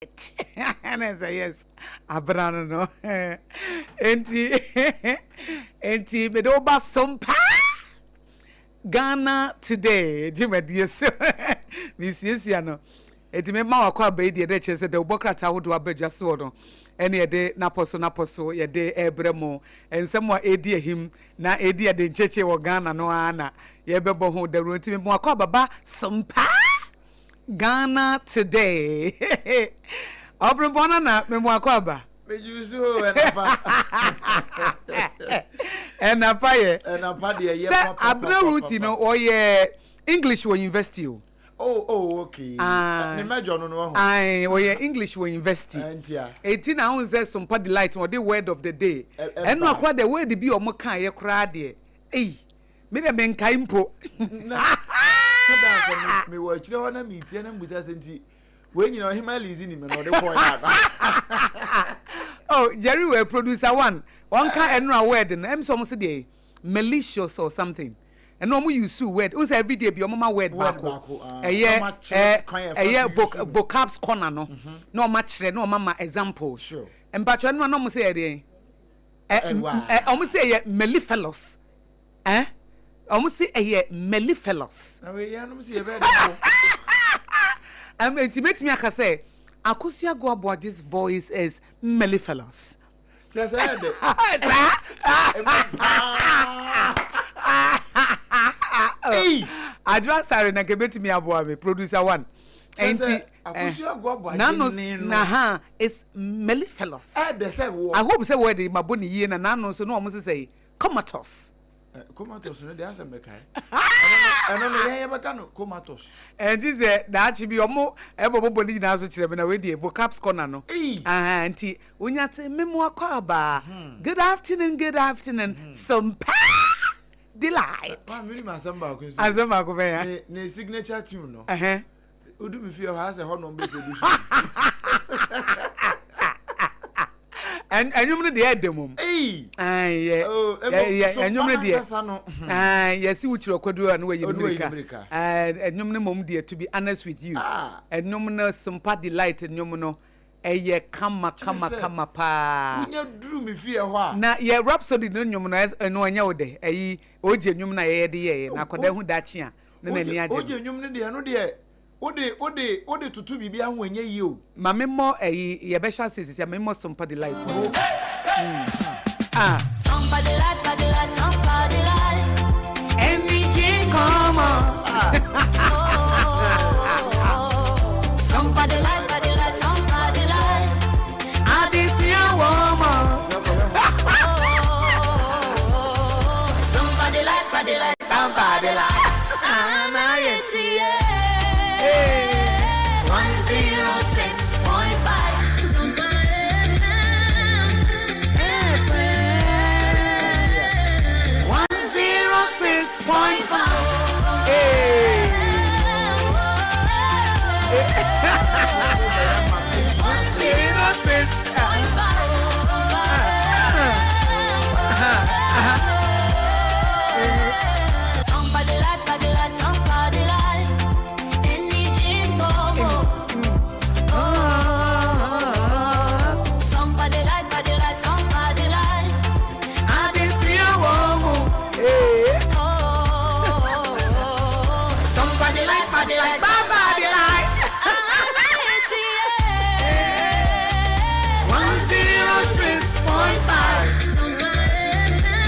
Ɛna sɛ yes, abena no no. Enti enti mede wo ba som paa. Ghana Today dwumadie so. Mesiesia no. Enti mema wakɔ aba yi deɛ dɛ kyerɛ sɛ dawubɔ krataa ahodoɔ aba dwa soɔ no ɛne yɛde napɔ so napɔ so yɛde ɛrebrɛ mo nsɛm a ɛredi ahim na ɛredi ɛde nkyekye wɔ Ghana no ara na yɛbɛbɔ ho dawuro. Nti mema wakɔ aba ba som paa. Ghana Today. Ɔbrempɔn no na memo akɔ aba. Megye so o ɛnapa. Ɛnapa yɛ. Ɛnapa deɛ yɛ Sɛ Abena Ruthie no ɔyɛ English wɔ university o. Oh oh okay. Ah. Ne mɛjɔ no no ɔho. Aye, ɔyɛ English wɔ university. Ntia. Eti na ahun sɛ Sompa Delight ɔde word of the day. Ɛno akora deɛ word bi ɔmo kan yɛ koraa deɛ. Ei. Me deɛ menkae mpo. Na sɛda sɛ mewɔ akyire hɔ na metie na mbusa sɛ nti wei nyina ɔhema Lizzy nim na ɔde kɔɔ yɛ aba. Oh, Jerry wɛ producer one. Wɔnka ɛnora word no. Ɛm sɛ ɔmo se deɛ malicious or something. Ɛno ɔmo use word. Wo sɛ everyday bi ɔmo ma word baako. Ah, ɛyɛ ɛyɛ vocabs corner no. Mhm. Na ɔmo akyerɛ na ɔmo ama examples. Mpatwa ɛnora na ɔmo se yɛ deɛ. Ɛ ɔmo se ɛyɛ mellifluous. Eh? Wɔn se ɛyɛ mellifluous. Na wei yɛnom se yɛbɛyɛ dɛ bɔ. Um, nti mɛtumi aka sɛ Akosua Goaboagye's voice is mellifluous. Sɛ sɛ yɛ dɛ. Saa. Ɛmu paa. Ei. Adwo Asare na nka ebetumi aboa me producer one. Sɛ Nti sɛ Akosua Goaboagye n'ano ne no. na ha is mellifluous. Ɛdɛ sɛ wɔ. I hope sɛ word ma bɔ ne yie na n'ano nso na wɔn sesɛ yi. Comatose. Eh, comatose no deɛ asɛ mɛkae. Ɛno no yɛn yɛbɛka no comatose. Ɛnti sɛ daakye bi ɔmo ɛbɔ bɔbɔ ne nyinaa so kyerɛ me na wei deɛ vocabs corner no. Nti wonya te memo akɔ aba. Hmm. Good afternoon, good afternoon. Hmm. Sompa delight. Maa mi ni ma asɛm baako nso. Asɛm baako bɛn ya. Ne ne signature tune no. Wodu me fie hɔ asɛ hɔ nom bɛ produce. Ɛnwom no deɛ ɛdɛ mom. Yɛ ɛnwom no deɛ yɛsi wo kyerɛ kwadu a na wayi ne mirika. Ɛnwom no mom deɛ to be honest with you. Ɛnwom no Simpa Delight ɛnwom no ɛyɛ kama kama kama paa. Wonya duru me fie hɔ a. Na yɛ Rhapsody no nnwom no ɛno ɛnyɛ wo dɛ ɛyi ogye nnwom no a yɛyɛ de yɛɛ na akɔda hu daakye a na n'ani agye no. Ogye nnwom no deɛ ɛno deɛ wode wode wode toto biribi ho ɛnyɛ yie o. Ma me mmɔ ɛyi yɛbɛhyɛ ase sisi a me mmɔ somebody life. Mm. Ah. Somebody like, body like, somebody like. Energy come on. Oh, somebody like, body like, somebody like. Adesua woman. Oh, somebody like, body like, somebody like. 106.5. 106.5. Hey. Somebody like, body like, somebody like. Energy como. Oh, somebody like, body like, somebody like. Adesua woman. Hey. Oh, somebody like, body like, Somebody like. 106.5.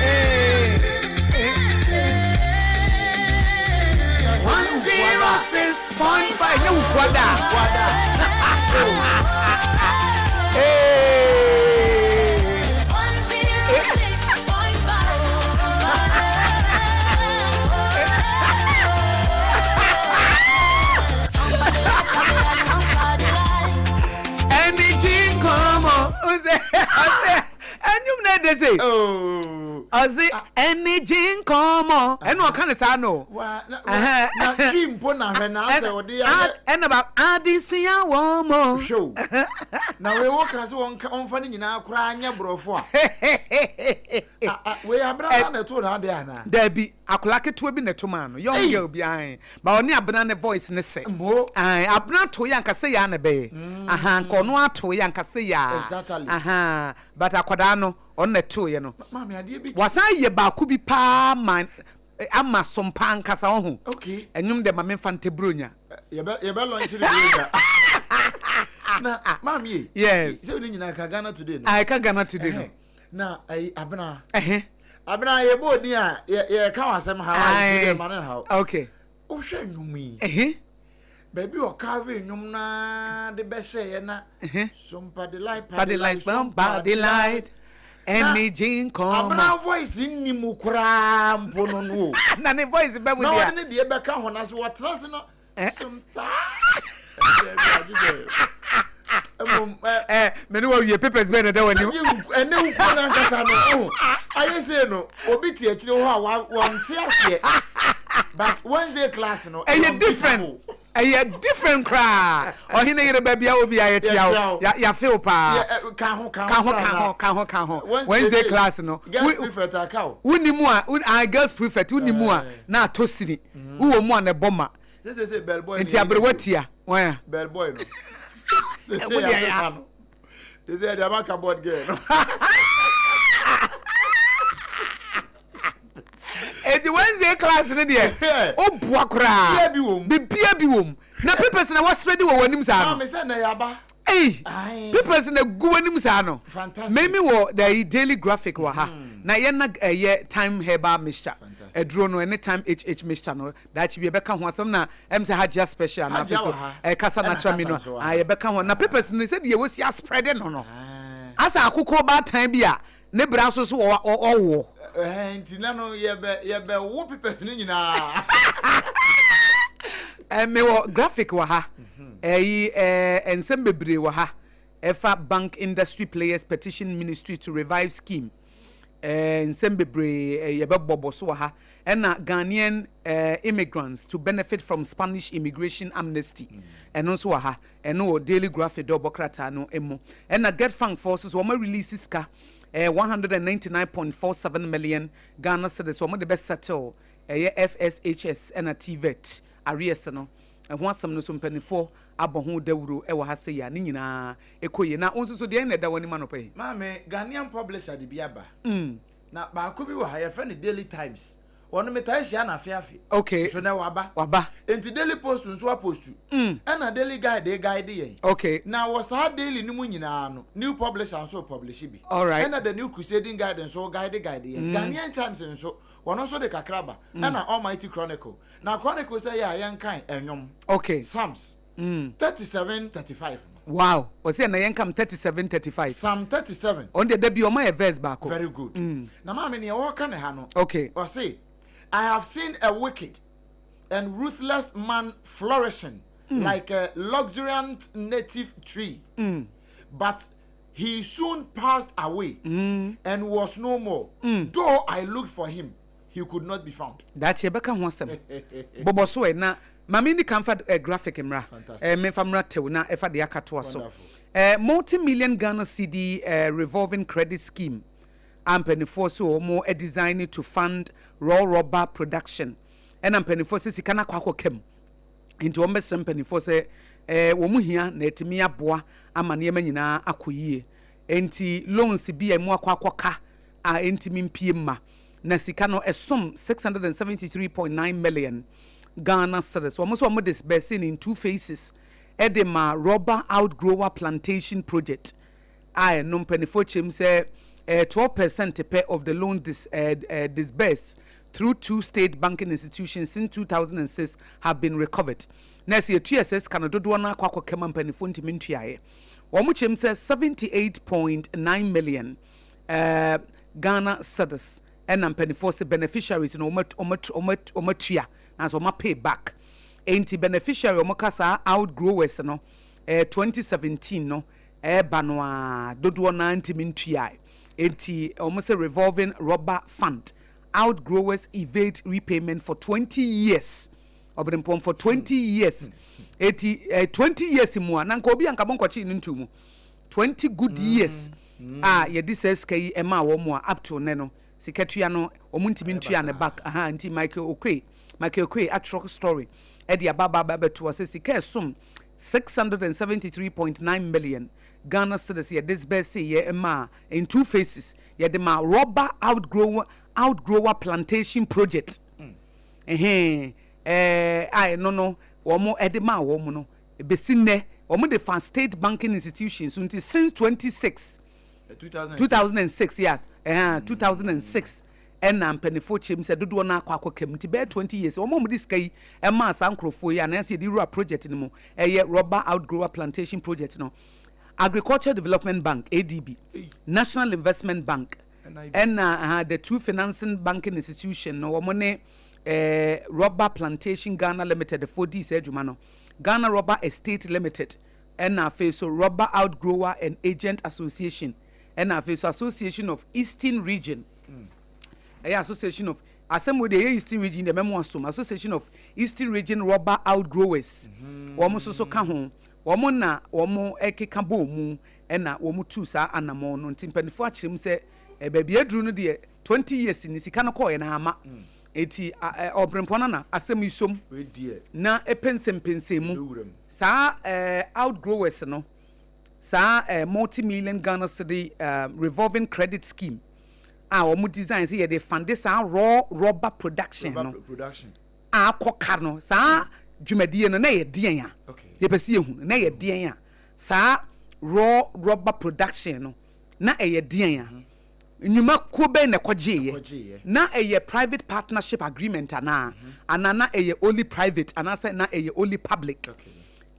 Hey. 106.5. Nyɛ wo kwada. Hey. 106.5. Somebody like, body like, somebody like. Energy come on. Ɔsɛ ɛnwom na ɛdɛ sɛ. Oh. Ɔse anigye nkɔmmɔ. Ɛna ɔka no saa no. Wa na wa na twi mpo na hwɛ na asɛ ɔde ayɛ. Ɛna ba adesua wɔ mo. Hwɛ o. Na wei wo ka sɛ wɔnka ɔnfa ne nyinaa koraa nyɛ borɔfo a. A a wei abena na na ɛtoo n'ade anaa? Daabi, akwadaa ketewa bi na ɛto maa no, young girl bi ae. Ba ɔne abena ne voice ne sɛ. Mbo. Ae, abena too yɛ anka sɛ yɛ a na ɛbɛyɛ. Aha, nka ɔno ato yɛ anka sɛ yɛ a. Exactly. Aha, but akwadaa no, ɔno na ɛtoo yɛ no. Maame adeɛ bi. Wasan ayɛ baako bi paa ma ama som paa ankasa ɔho. Okay. Ɛnwom dɛ ma memfa ntɛ buronya. Yɛbɛ yɛbɛ lɔnkye ne buronya. Na maame ye. Yes. Sɛ ne nyinaa ka Ghana Today no. Ah, ɛka Ghana Today no. Na ayi abena. Abena yɛ bɔ odin a yɛ yɛ ka wasɛm ha wa nti dɛ ma ne ha. Okay. Wohwɛ nnwom yi. Baabi ɔkaave nnwom naa de bɛhyɛ yɛ na. Sompa de light pa de light sompa de light. Ɛni gye nkɔmɔ. Abena voice nni mu koraa mpo no no o. Na ne voice bɛ mu deɛ. Na wɔde ne deɛ bɛka ho na so wɔtena se no. Sompa. Me ne wawie papers bɛn na ɛda w'anim. Ɛnɛ wukuo no ankasa no ɔho ayɛ sei no obi te akyire hɔ a wɔnte aseɛ but Wednesday class no ɛyɛ different ɛyɛ different koraa ɔhene yere baabi a obi a yɛkyia wo yɛafe wo paa ka ho ka ho ka ho ka ho ka ho Wednesday class no girls prefect aka o wonni mu a ah girls prefect wonni mu a na atɔ sini wowɔ mu a na ɛbɔ ma nti aberewa tia wɔn a. Bell boy no sese yasesa no sese yɛde ama cupboard girl no. Eti Wednesday class no deɛ o bua koraa bibia bi wɔm na papers na wɔsrɛ di wɔ wɔn anim saa no. Maame sɛ na yaba. Ei papers na gu wɔn anim saa no. Mimi wɔ the Daily Graphic wɔ ha na yɛn na ɛyɛ Time Herbal Mixture aduro no ɛne Time HH Mixture no Daakye bi yɛbɛka ho asɛm na ɛm sɛ Hajia special na afei so ɛkasa natural mi no a yɛbɛka ho na papers no sɛdeɛ wɔsi aspread no no asɛ akokɔ baatan bi a ne bra so so ɔwoɔ. Nti na no yɛbɛ yɛbɛwo papers no nyinaa. Mewɔ graphic wɔ ha ɛyi nsɛm bebree wɔ ha ɛfa bank industry players petition ministry to revive scheme. Eh, nsɛm bebree eh, yɛbɛbɔbɔ so wɔ ha. Ɛna Ghanaian eh, immigrants to benefit from Spanish immigration amnesty. Ɛno nso wɔ ha. Ɛno wɔ Daily Graphic dɛ ɔbɔ krataa no mu. Ɛna GetFank foɔ nso so wɔn release sika eh, 199.47 million Ghana cedis wɔn de bɛ settle ɛyɛ FSHS ɛna TVET arrears no. Ɛho asɛm no nso mpanimfoɔ abɔ ho dawuro wɔ ha sei a, ne nyinaa ɛkɔ yie. Na wo nso so deɛn na ɛda w'anim anɔpa yi? Maame, Ghanaian publisher de bi aba. Na baako bi wɔ ha, yɛfrɛ no Daily Times. Ɔno metaa hyia no afe afe. Okay. Nso nɛ waba. Waba. Enti Daily Post nso apostu. Ɛna Daily Guide reguide yɛn. Okay. Na wɔ saa Daily no mu nyinaa no, New Publisher nso republish bi. Alright. Ɛna The New Crusading Guide nso guide guide yɛn. Ghanaian Times nso, wɔn nso de kakra ba. Ɛna Almighty Chronicle. Na Chronicle sɛ yɛ a yɛnkan ɛnwom. Okay. Psalms 37 35 no. Wow. Ɔsɛ na yɛnkam 37 35. Psalm 37. Ɔno deɛ da bi ɔma yɛ verse baako. Very good. Na maame nea ɔreka ne ha no. Okay. Ɔse, I have seen a wicked and ruthless man flourishing like a luxuriant native tree. But he soon passed away and was no more. Though I looked for him, he could not be found. Daakye yɛbɛka ho asɛm. Bɔbɔ so ɛ na ma me ni kan fa eh, graphic mmra. Eh, memfa mmra tew na ɛfa deɛ aka toa so. Eh, multi-million Ghana cedi eh, revolving credit scheme a mpanimfoɔ so wɔn design to fund raw rubber production. Ɛna mpanimfoɔ sɛ sika no akɔ akɔka mu. Nti wɔn bɛsrɛ mpanimfoɔ sɛ eh, wɔn hia na ɛtumi aboa ama nneɛma nyinaa akɔ yie. Nti loans bi a emu akɔ akɔka a ɛntumi mpue mma, na sika no ɛsom 673.9 million Ghana cedis. Wɔn nso wɔn disbursing in two phases ɛde ma rubber outgrower plantation project a ɛno mpanimfoɔ kyerɛ mu sɛ 12% pɛ of the loan dis, disbursed through two state banking institutions since 2006 have been recovered. Na ɛsɛ yɛtua sɛ sika no dodoɔ no akɔ akɔkɛ ma mpanimfoɔ ntumi ntuaeɛ. Wɔn kyerɛ mu sɛ 78.9 million eh, Ghana cedis ɛna mpanimfoɔ sɛ beneficiaries no wɔn atua nanso wɔn pay back. Enti beneficiary wɔn ka saa outgrowers no 2017 no ɛreba no a dodoɔ naa ntumi ntuae. Enti wɔn sɛ revolving rubber fund outgrowers evade repayment for 20 years. Ɔberempɔn for 20 years. Eti 20 years mu a na nka obi anka mo nkɔkye no nto mu. 20 good years a yɛde saa sika yi ɛmaa wɔn a up to nnɛ no sika tua no wɔn ntumi ntua ne back. Aha, nti Michael Oquaye atwerɛ story ɛde aba abɛto hɔ sɛ sika ɛsom 673.9 million Ghana cedis yɛ disburse yɛ ma in two phases, yɛde ma rubber outgrower plantation project ɛhɛn a ɛno no wɔn ɛde maa wɔn no besi nnɛ wɔn de fa state banking institutions nti since 26 2006, yeah, 2006 ɛna mpanimfoɔ kyerɛ mu sɛ dodoɔ no akɔ akɔka mu, nti bɛyɛ 20 years wɔn a wɔde sika yi ɛmaa saa nkurɔfoɔ yi anaasɛ yɛde wura project no mu, ɛyɛ rubber outgrower plantation project no, Agriculture Development Bank, ADB, National Investment Bank, ɛna the two financing banking institution no, wɔn ne Rubber Plantation Ghana Limited fo di saa adwuma no, Ghana Rubber Estate Limited, ɛna afei so Rubber Outgrower and Agent Association, ɛna afei so Association of Eastern Region, ɛyɛ Association of asɛm wo deɛ ɛyɛ Eastern Region deɛ mɛmo asom, Association of Eastern Region Rubber Outgrowers, wɔn nso so ka ho. Wɔn na wɔn ɛkeka bɔɔ mu ɛna wɔn tu saa anammɔn no. Nti mpanimfoɔ akyerɛ mu sɛ baabi aduru no deɛ, 20 years ni sika no kɔɔ yɛ na ama eti ɔbrempɔn no na asɛm yi som na ɛpɛnsɛmpɛnsɛn mu saa outgrowers no, saa multi-million Ghana cedi revolving credit scheme a wɔn design sɛ yɛde fund saa raw rubber production no a akɔ ka no, saa dwumadie no na yɛ deɛn a yɛpɛ sɛ yɛhu no, na yɛ deɛn a saa raw rubber production no na ɛyɛ deɛn a nnwumakuo bɛn na ɛkɔgyeeɛ, na ɛyɛ private partnership agreement anaa na ɛyɛ only private anaasɛ na ɛyɛ only public,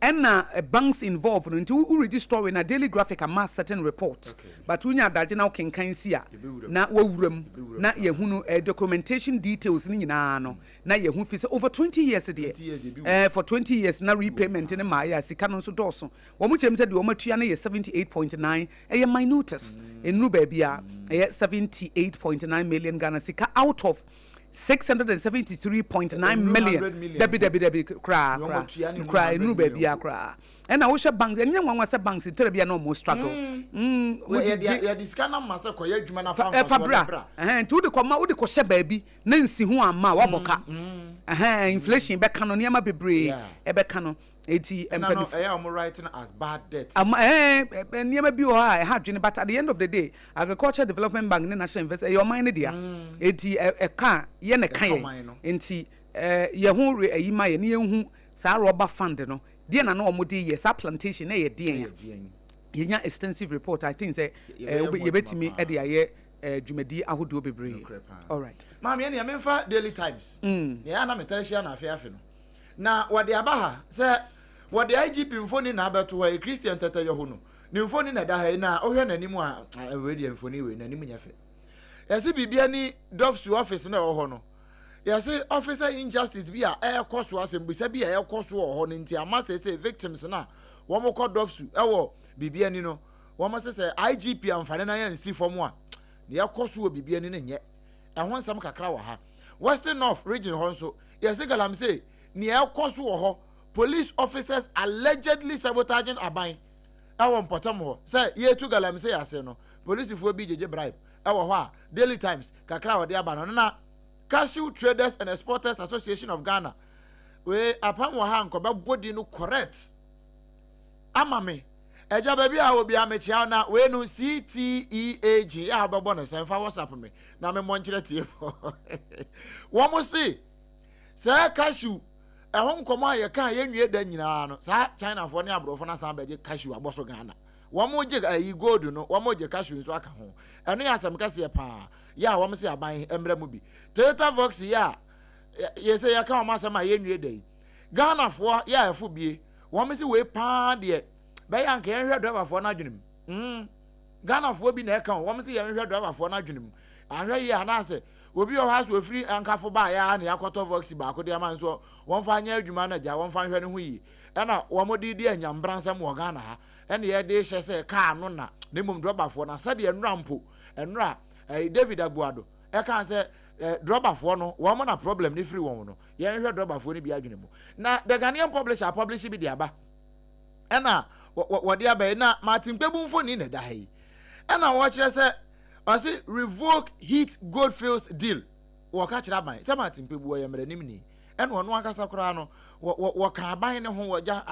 ɛna banks involved no. Nti wo read story na Daily Graphic ama certain report, but wonya adagye na wokenkan si a na wawura mu na yɛhu no documentation details ne nyinaa no na yɛhu fi sɛ over 20 years deɛ, for 20 years na repayment ne maa yɛ a sika no nso dɔɔso. Wɔn kyerɛ mu sɛ deɛ wɔn atua no yɛ 78.9, ɛyɛ minutes nnuru baabi a ɛyɛ 78.9 million Ghana sika out of 673.9 million. Dabi, dabi, dabi, koraa koraa koraa, nnuru baabi a koraa. Ɛna wohyɛ banks, ɛnyɛ nwanwa sɛ banks tɛrɛ bi a na ɔmo struggle. Yɛde sika na ma sɛ kɔyɛ adwuma na fa ɛfa bra, nti wode kɔma wode kɔhyɛ baabi na nsi ho ama a wabɔ ka, ɛhɛn inflation bɛka no, nneɛma bebree ɛbɛka no, eti mpanyinfo ɛyɛ ɔmo writing as bad debt. Ama nneɛma bi wɔ hɔ a ɛha adwene, but at the end of the day, Agriculture Development Bank ne National Investment ɛyɛ ɔman ne dea, eti ɛka yɛ na ɛka yɛ, nti yɛ ho re ɛyi ma yɛ ne yɛn hu saa rubber fund no deɛ na wɔn de yɛ saa plantation na yɛ deɛ yɛnya extensive report. I think sɛ yɛbɛtumi ɛde ayɛ dwumadi ahodoɔ bebree. Alright. Maame, ɛnea memfa Daily Times nea ɛyɛ na meta ahyia na afe afe no na wɔde aba ha sɛ wɔde IGP mfoni na abɛto hɔ yi, Christian Tetteh Yohuno ne mfoni na ɛda ha yi, na wohwɛ n'anim a, wei deɛ mfoni wei n'anim nyɛ fɛ. Yɛse biribia ni DOVVSU office na ɛwɔ hɔ no, yɛse officer injustice bi a ɛrekɔ so, asɛmbusa bi a ɛrekɔ so wɔ hɔ no, nti ama sɛ victims na wɔn kɔ DOVVSU ɛwɔ biribi ani no, wɔn sɛ IGP amfane na yɛnsi fam a deɛ ɛkɔ so wɔ biribi ani no nyɛ ɛho nsɛm kakra wɔ ha. Western North Region hɔ nso, yɛse galamsey nea ɛkɔ so wɔ hɔ, police officers allegedly sabotaging aban ɛwɔ mpɔtam hɔ sɛ yɛtu galamsey ase no, polisifoɔ bi gyegye bribe ɛwɔ hɔ a Daily Times kakra a wɔde aba no. Na Cashew Traders and Exporters Association of Ghana, wei apam wɔ ha nkɔbɛbɔ di no correct ama me ɛgya baabi a obi amekyia na wei no CTEAG yɛ a wobɛbɔ no sɛ mfa WhatsApp me na memmɔ nkyerɛ tie fo. Wɔn se sɛ cashew ɛho nkɔmɔ a yɛka a yɛnwie da nyinaa no, saa Chinafoɔ ne aborɔfo no asan bɛgye cashew abɔ so Ghana. Wɔn gye ayi gold no, wɔn gye cashew nso aka ho. Ɛno yɛ asɛm kɛseɛ paa yɛ a wɔn se aban mmerɛ mu bi. Toyota Voxy yɛ a yɛsɛ yɛka wɔn asɛm a yɛnwie da yi, Ghanafoɔ yɛ a ɛfo bie, wɔn se wei paa deɛ bɛyɛ anka yɛnhwɛ driverfoɔ no adwene mu. Ghanafoɔ bi na ɛka wɔn sɛ yɛnhwɛ driverfoɔ no adwene mu ahwɛ yie, anaasɛ obi wɔ hɔ asɛ ofiri ankafo baa yɛ a na yɛakɔtɔ Voxy baako de ama nso wɔmfa nyɛ adwuma no agya, wɔmfa nhwɛ ne ho yie, ɛna wɔn de di anyambransɛm wɔ Ghana ha, ɛna yɛde hyɛ sɛ kaa no na mmom driverfoɔ na sɛdeɛ nnura mpo. Ɛnora ɛyi David Agboado ɛka sɛ ɛ drɔbafoɔ no wɔn na problem ne firi wɔn no. Yɛnhwɛ drɔbafoɔ no bi adwene mu. Na The Ghanaian Publisher apublish bi de aba. Ɛna wɔde aba yi na Martin Kpebu mfoni na ɛda ha yi. Ɛna wɔkyerɛ sɛ ɔse revoke heat goldfields deal. Wɔka kyerɛ aban sɛ Martin Kpebu ɔyɛ mmaranimni. Ɛna ɔno ankasa koraa no wɔka aban no ho wɔgya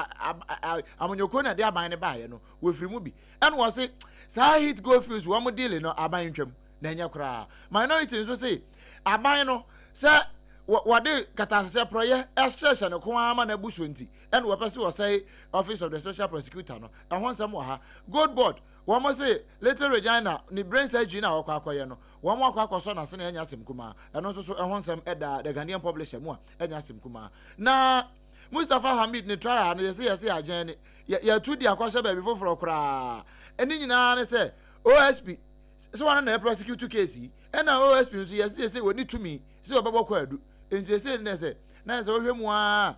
amanyɔkuo na ɛde aban no baeɛ no wɔfiri mu bi. Ɛna wɔse saa heat goldfields wɔn deal no aban ntwam na ɛnyɛ koraa. Minority nso se aban no sɛ wɔde katasehyɛ porɔyɛ ɛhyɛhyɛ ne ko ara ma no abu so nti ɛna wɔpɛ sɛ wɔsɛe Office of the Special Prosecutor no. Ɛho nsɛm wɔ ha. Gold Board wɔn se Little Regina ne brain surgery no a wɔkɔ akɔyɛ no wɔn akɔ akɔsɔ n'ase na ɛnyɛ asɛm kumaa. Ɛno nso so ɛho nsɛm ɛda The Ghanaian Publisher mu a ɛnyɛ asɛm kumaa. Na Mustapha Hamid ne trial no yɛse yɛse yɛagyɛn ne yɛatu de akɔhyɛ baabi foforɔ koraa. Ɛne nyinaa ne sɛ OSP sɛ wɔn na ɛprosecute case yi ɛna OSP nso yɛse yɛse wɔni tumi sɛ wɔbɛbɔ kwaadu nti sɛ ne sɛ na sɛ wohwɛ mu a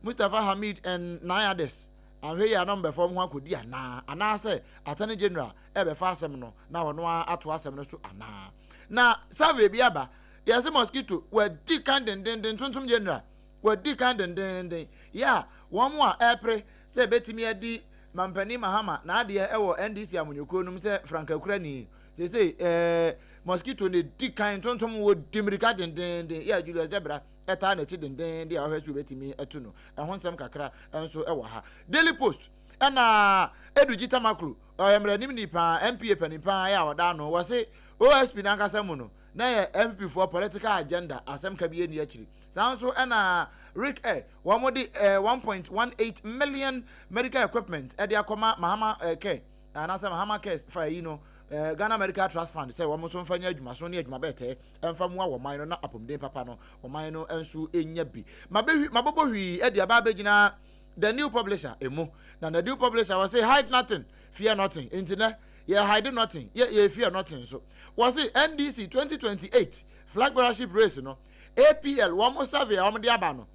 Mustapha Hamid and nine others ahwɛ yi a na wɔbɛfa wɔn ho akɔdi anaa anaasɛ attorney general ɛbɛfa asɛm no na wɔn ara ato asɛm no so anaa. Na survey bi aba yɛse mosquito wɔadi kan dendenden tontom general wɔadi kan dendenden yɛ a wɔn a ɛrepere sɛ ɛbɛtumi adi Mampanin Mahama n'adeɛ wɔ NDC amanyɔkuo no mu sɛ frankakurani. Seesei ɛɛ mosquito na edi kan ntontom wɔ di mmirika dendenden yɛ a Julius Debra ɛtaa n'akyi dendenden a ɔhwɛ so obetumi atu no. Ɛho nsɛm kakra nso wɔ ha. Daily Post ɛna Edudzi Tamaklo ɔyɛ mmaranimni paa NPA panin paa yɛ a ɔda ano wɔse OSP n'ankasa mu no na yɛ NPP foɔ political agenda asɛm ka bi ɛni akyiri. Saa nso ɛna Rick Air wɔn de 1.18 million medical equipment ɛde akɔma Mahama Care anaasɛ Mahama Cares fa yi no Ghana Medical Trust Fund sɛ wɔn nso mfa nyɛ adwumaso ne adwuma bɛɛtɛɛ ɛmfa mua wɔn man no na apɔmuden papa no wɔn man no nso nya bi. Mabɛbɔ hwii ɛde aba abɛgyina The New Publisher emu na The New Publisher wɔ se hide nothing fear nothing nti nɛ yɛ hide nothing yɛ yɛ fear nothing nso wɔ se NDC 2028 flag bearership race no APL wɔn survey a wɔn de aba no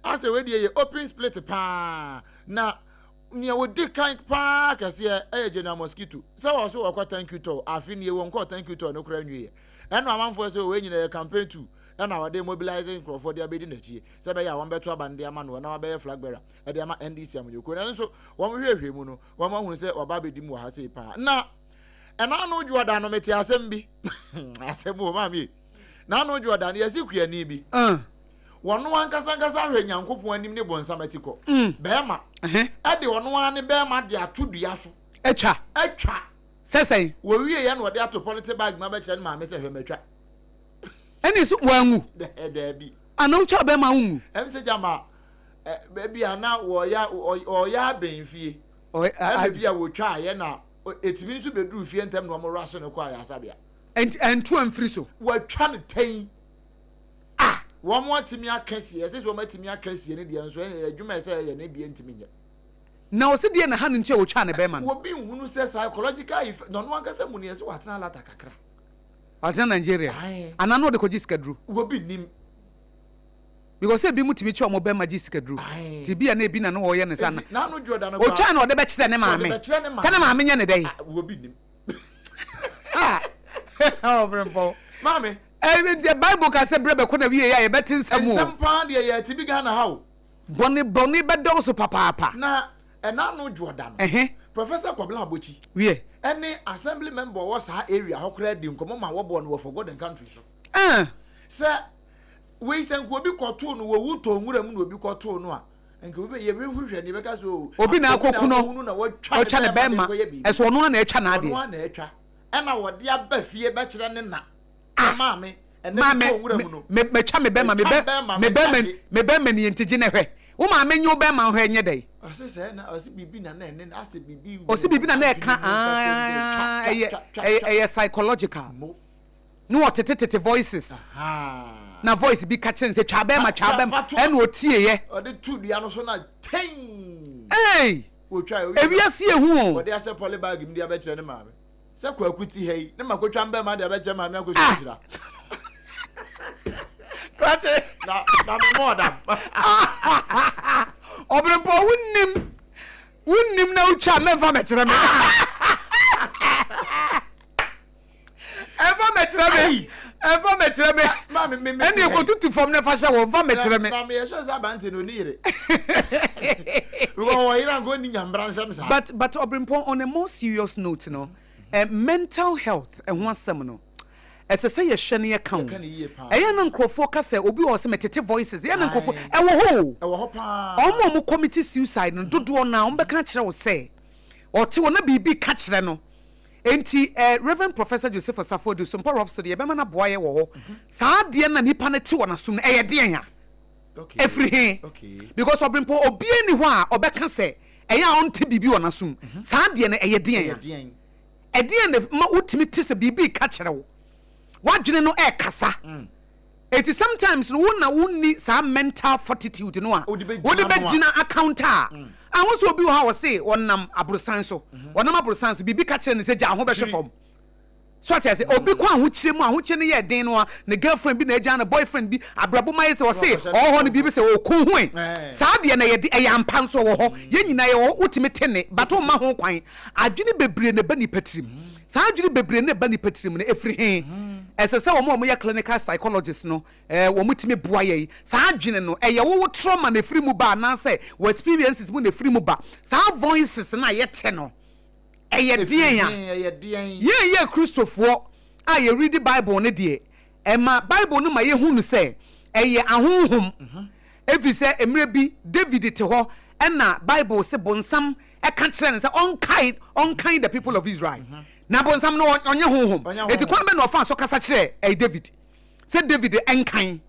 asɛ wei deɛ yɛ open split paa na nea wɔdi kan paa kɛseɛ ɛyɛ General Mosquito sɛ wɔ so wɔkɔ thank you tour afe nie wɔn kɔɔ thank you tour no koraa nwieɛ ɛna amanfoɔ sɛ wɔn nyinaa yɛ campaign tour ɛna wɔde mobilize nkurɔfoɔ de abɛdi n'akyi sɛ ɛbɛyɛ a wɔn bɛto aba no de ama no na wabɛyɛ flag bearer ɛde ama NDC amanyɔkuo no nso wɔn hwehwɛ mu no wɔn ahunu sɛ wɔba abɛdi mu wɔ ha sei paa na ɛna ano dwoɔda no mete asɛm bi asɛm wɔ maame na ano dwoɔda no yɛsi kuani bi wɔn ankasa ankasa ahwɛ nyankopɔn anim ne bɔnsam ati kɔ mm. bɛrima ɛde ɔno ara ne bɛrima de ato dua so atwa atwa sɛ sɛn wɔwie yɛ na wɔde ato pɔlite bag mu abɛkyerɛ ne maame sɛ hwɛ matwa ɛne so wanwu daabi ana wotwa bɛrima wonwu ɛm sɛ gyama baabi a na wɔyɛ ɔyɛ abɛn fie ɛna bi a wɔtwa ayɛ na ɛtumi nso bɛduru fie ntɛm na wɔn rase no kɔ ayasabea ɛntu amfiri so wɔatwa no tɛn Ah! Wɔn atumi aka sie, ɛsɛ sɛ wɔn atumi aka sie ne deɛ nso ɛyɛ adwuma ɛsɛ ɛyɛ ne bie ntumi nyɛ. Na ɔsi deɛ na ha no nti a wɔtwaa ne bɛrima no. Obi nhunu sɛ psychological effect na ɔno ankasa mu no yɛsɛ watena alata kakra. Watena Nigeria anaa na ɔde kɔgye sikaduro. Obi nim. Because ebi mu tumi kyɛ wɔn bɛrima gye sikaduro. Ti bi a na ebi na no ɔyɛ ne sa na. Otwaa na ɔde bɛkyerɛ ne maame. Sɛ ne maame nyɛ ne dɛn. Obi nim. Ɔbrɛmpɔn. Maame. Ɛɛ Bible ka sɛ berɛ bɛkɔ na wie a yɛbɛte nsɛm o. Nsɛm paa deɛ yɛ ti bi Ghana ha o. Bɔne bɔne bɛdɔɔso papaapa. Na ɛna ano dwoɔda no. Professor Kwabena Abokyi. Wiɛ. Ɛne assembly member ɔwɔ saa area hɔ koraa di nkɔmɔ ma wɔbɔɔ no wɔ for God and country so. Sɛ wei sɛ nka obi kɔtoo no wɔ wutɔ nwura mu na obi kɔtoo no a nka obi yɛ hwehwɛ ne bɛka sɛ o. Obi na akɔku no na watwa ne bɛrima ɛso ɔno ara na atwa n'adeɛ. Ɔno ara na atwa ɛna wɔde aba fie bɛkyerɛ ne na. Ah! Maame, ɛnɛ Maame, mekɔɔ nwura mu no. me, matwa me bɛrima, me bɛ, Matwa bɛrima, me bɛrima, mekakye. me bɛrima nie nti gye na hwɛ. Wo maame nye wo bɛrima nhwɛ nyɛ dɛn? Ɔse sɛ na ɔse biribi na na ɛne asɛ biribi. Ɔse biribi na na ɛka aah ɛyɛ ɛyɛ ɛyɛ psychological. Mo. Ne ɔtete tete voices. Ahaa. Na voice bi ka kyerɛ no sɛ twa bɛrima twa Twa bɛrima fa to. ɛna ɔtieɛ. Ɔde to dua no so na tɛn. Ei! Otwa. Ewiase yɛ hu o. Ɔde ahyɛ poly bag mu de abɛkyerɛ ne maame. Sɛ Kwaku te ha yi, ne makotwa mbɛma de abɛkyerɛ maame akosua Ah! nhyira. Krakye. Na na me mɔɔ dam. Ɔbrempɔ wonnim wonnim na wotwa mɛmfa mɛkyerɛ me. mɛkyerɛ me. Ɛmfa mɛkyerɛ me. Maame me me Ɛne te ha yi. ɛkɔtutu fam na fa hyɛ wɔ mfa mɛkyerɛ me. Na meyɛ sure sɛ aberanteɛ no ɔni yere. Because ɔwɔ yere anka ɔnni nyambra nsɛm saa. But but Ɔbrempɔn on a more serious note no, eh, mental health ɛho asɛm no, ɛsɛ sɛ yɛhwɛ na yɛka Yɛka o. no yie paa. Ɛyɛ a na nkurɔfoɔ ka sɛ obi wɔ hɔ sɛ metete voices, ɛyɛ a na nkurɔfoɔ, Ae. ɛwɔ hɔ o. Ɛwɔ hɔ paa. Wɔn a wɔn commit suicide no dodoɔ no ara wɔbɛka akyerɛ wo sɛ ɔte hɔ na biribi ka kyerɛ no. Enti eh, Rev. Professor Joseph Osafo Adu, Sompɔ Rhapsody, yɛbɛma no aboa yɛ wɔ hɔ. Saa adeɛ no a nipa no te wɔ n'asom no, ɛyɛ deɛn a? Ɛfiri he? Because ɔbrempɔn obiara nni hɔ a ɔbɛka sɛ ɛyɛ a ɔnte biribi wɔ n'asom. Saa adeɛ no, ɛyɛ deɛn a? Ɛdeɛn na ɛma wotumi te sɛ biribi reka kyerɛ wo? W'adwene no ɛrekasa. Enti sometimes no wo na wonni saa mental fortitude no a wode bɛgyina a counter a. Ahu sɛ obi wɔ hɔ a ɔse ɔnam aborosan so, ɔnam aborosan so, biribi ka kyerɛ no sɛ gyaa ho bɛhwe fam. So ate ase? Obi kɔ ahokyerɛ mu, ahokyerɛ no yɛ den no a, ne girlfriend bi na agyaa no, boyfriend bi, abrabɔ mu ayɛ sɛ ɔse ɔwɔ hɔ no biribi sɛ ɔku ho ɛ. Saa deɛ no ɛyɛ de, ɛyɛ ampa nso ɛwɔ hɔ. Yɛn nyinaa yɛwɔ hɔ, wotumi te nne, but womma ho kwan. Adwene bebree na ɛba nipa tirim. Saa adwene bebree no a ɛba nipa tirim no, ɛfiri he? Ɛsɛ sɛ wɔn a wɔyɛ clinical psychologists no, wɔtumi boa yɛn. Saa adwene no, ɛyɛ wo wo trauma na ɛfiri mu ba anaasɛ wo experiences mu na ɛfiri mu ba? Saa voices no a yɛte no, ɛyɛ deɛn a? Yɛn yɛ Kristofoɔ a yɛredi Bible no deɛ, ɛma Bible no ma yɛhu no sɛ ɛyɛ ahonhom. Ɛfiri sɛ mmerɛ bi David te hɔ ɛna Bible se bonsam ɛka kyerɛ no sɛ ɔnkae ɔnkan the people of Israel. Na bonsam no ɔnyɛ honhom. Eti kwan bɛ na ɔfaa so kasa kyerɛ ɛyɛ David sɛ David nkan.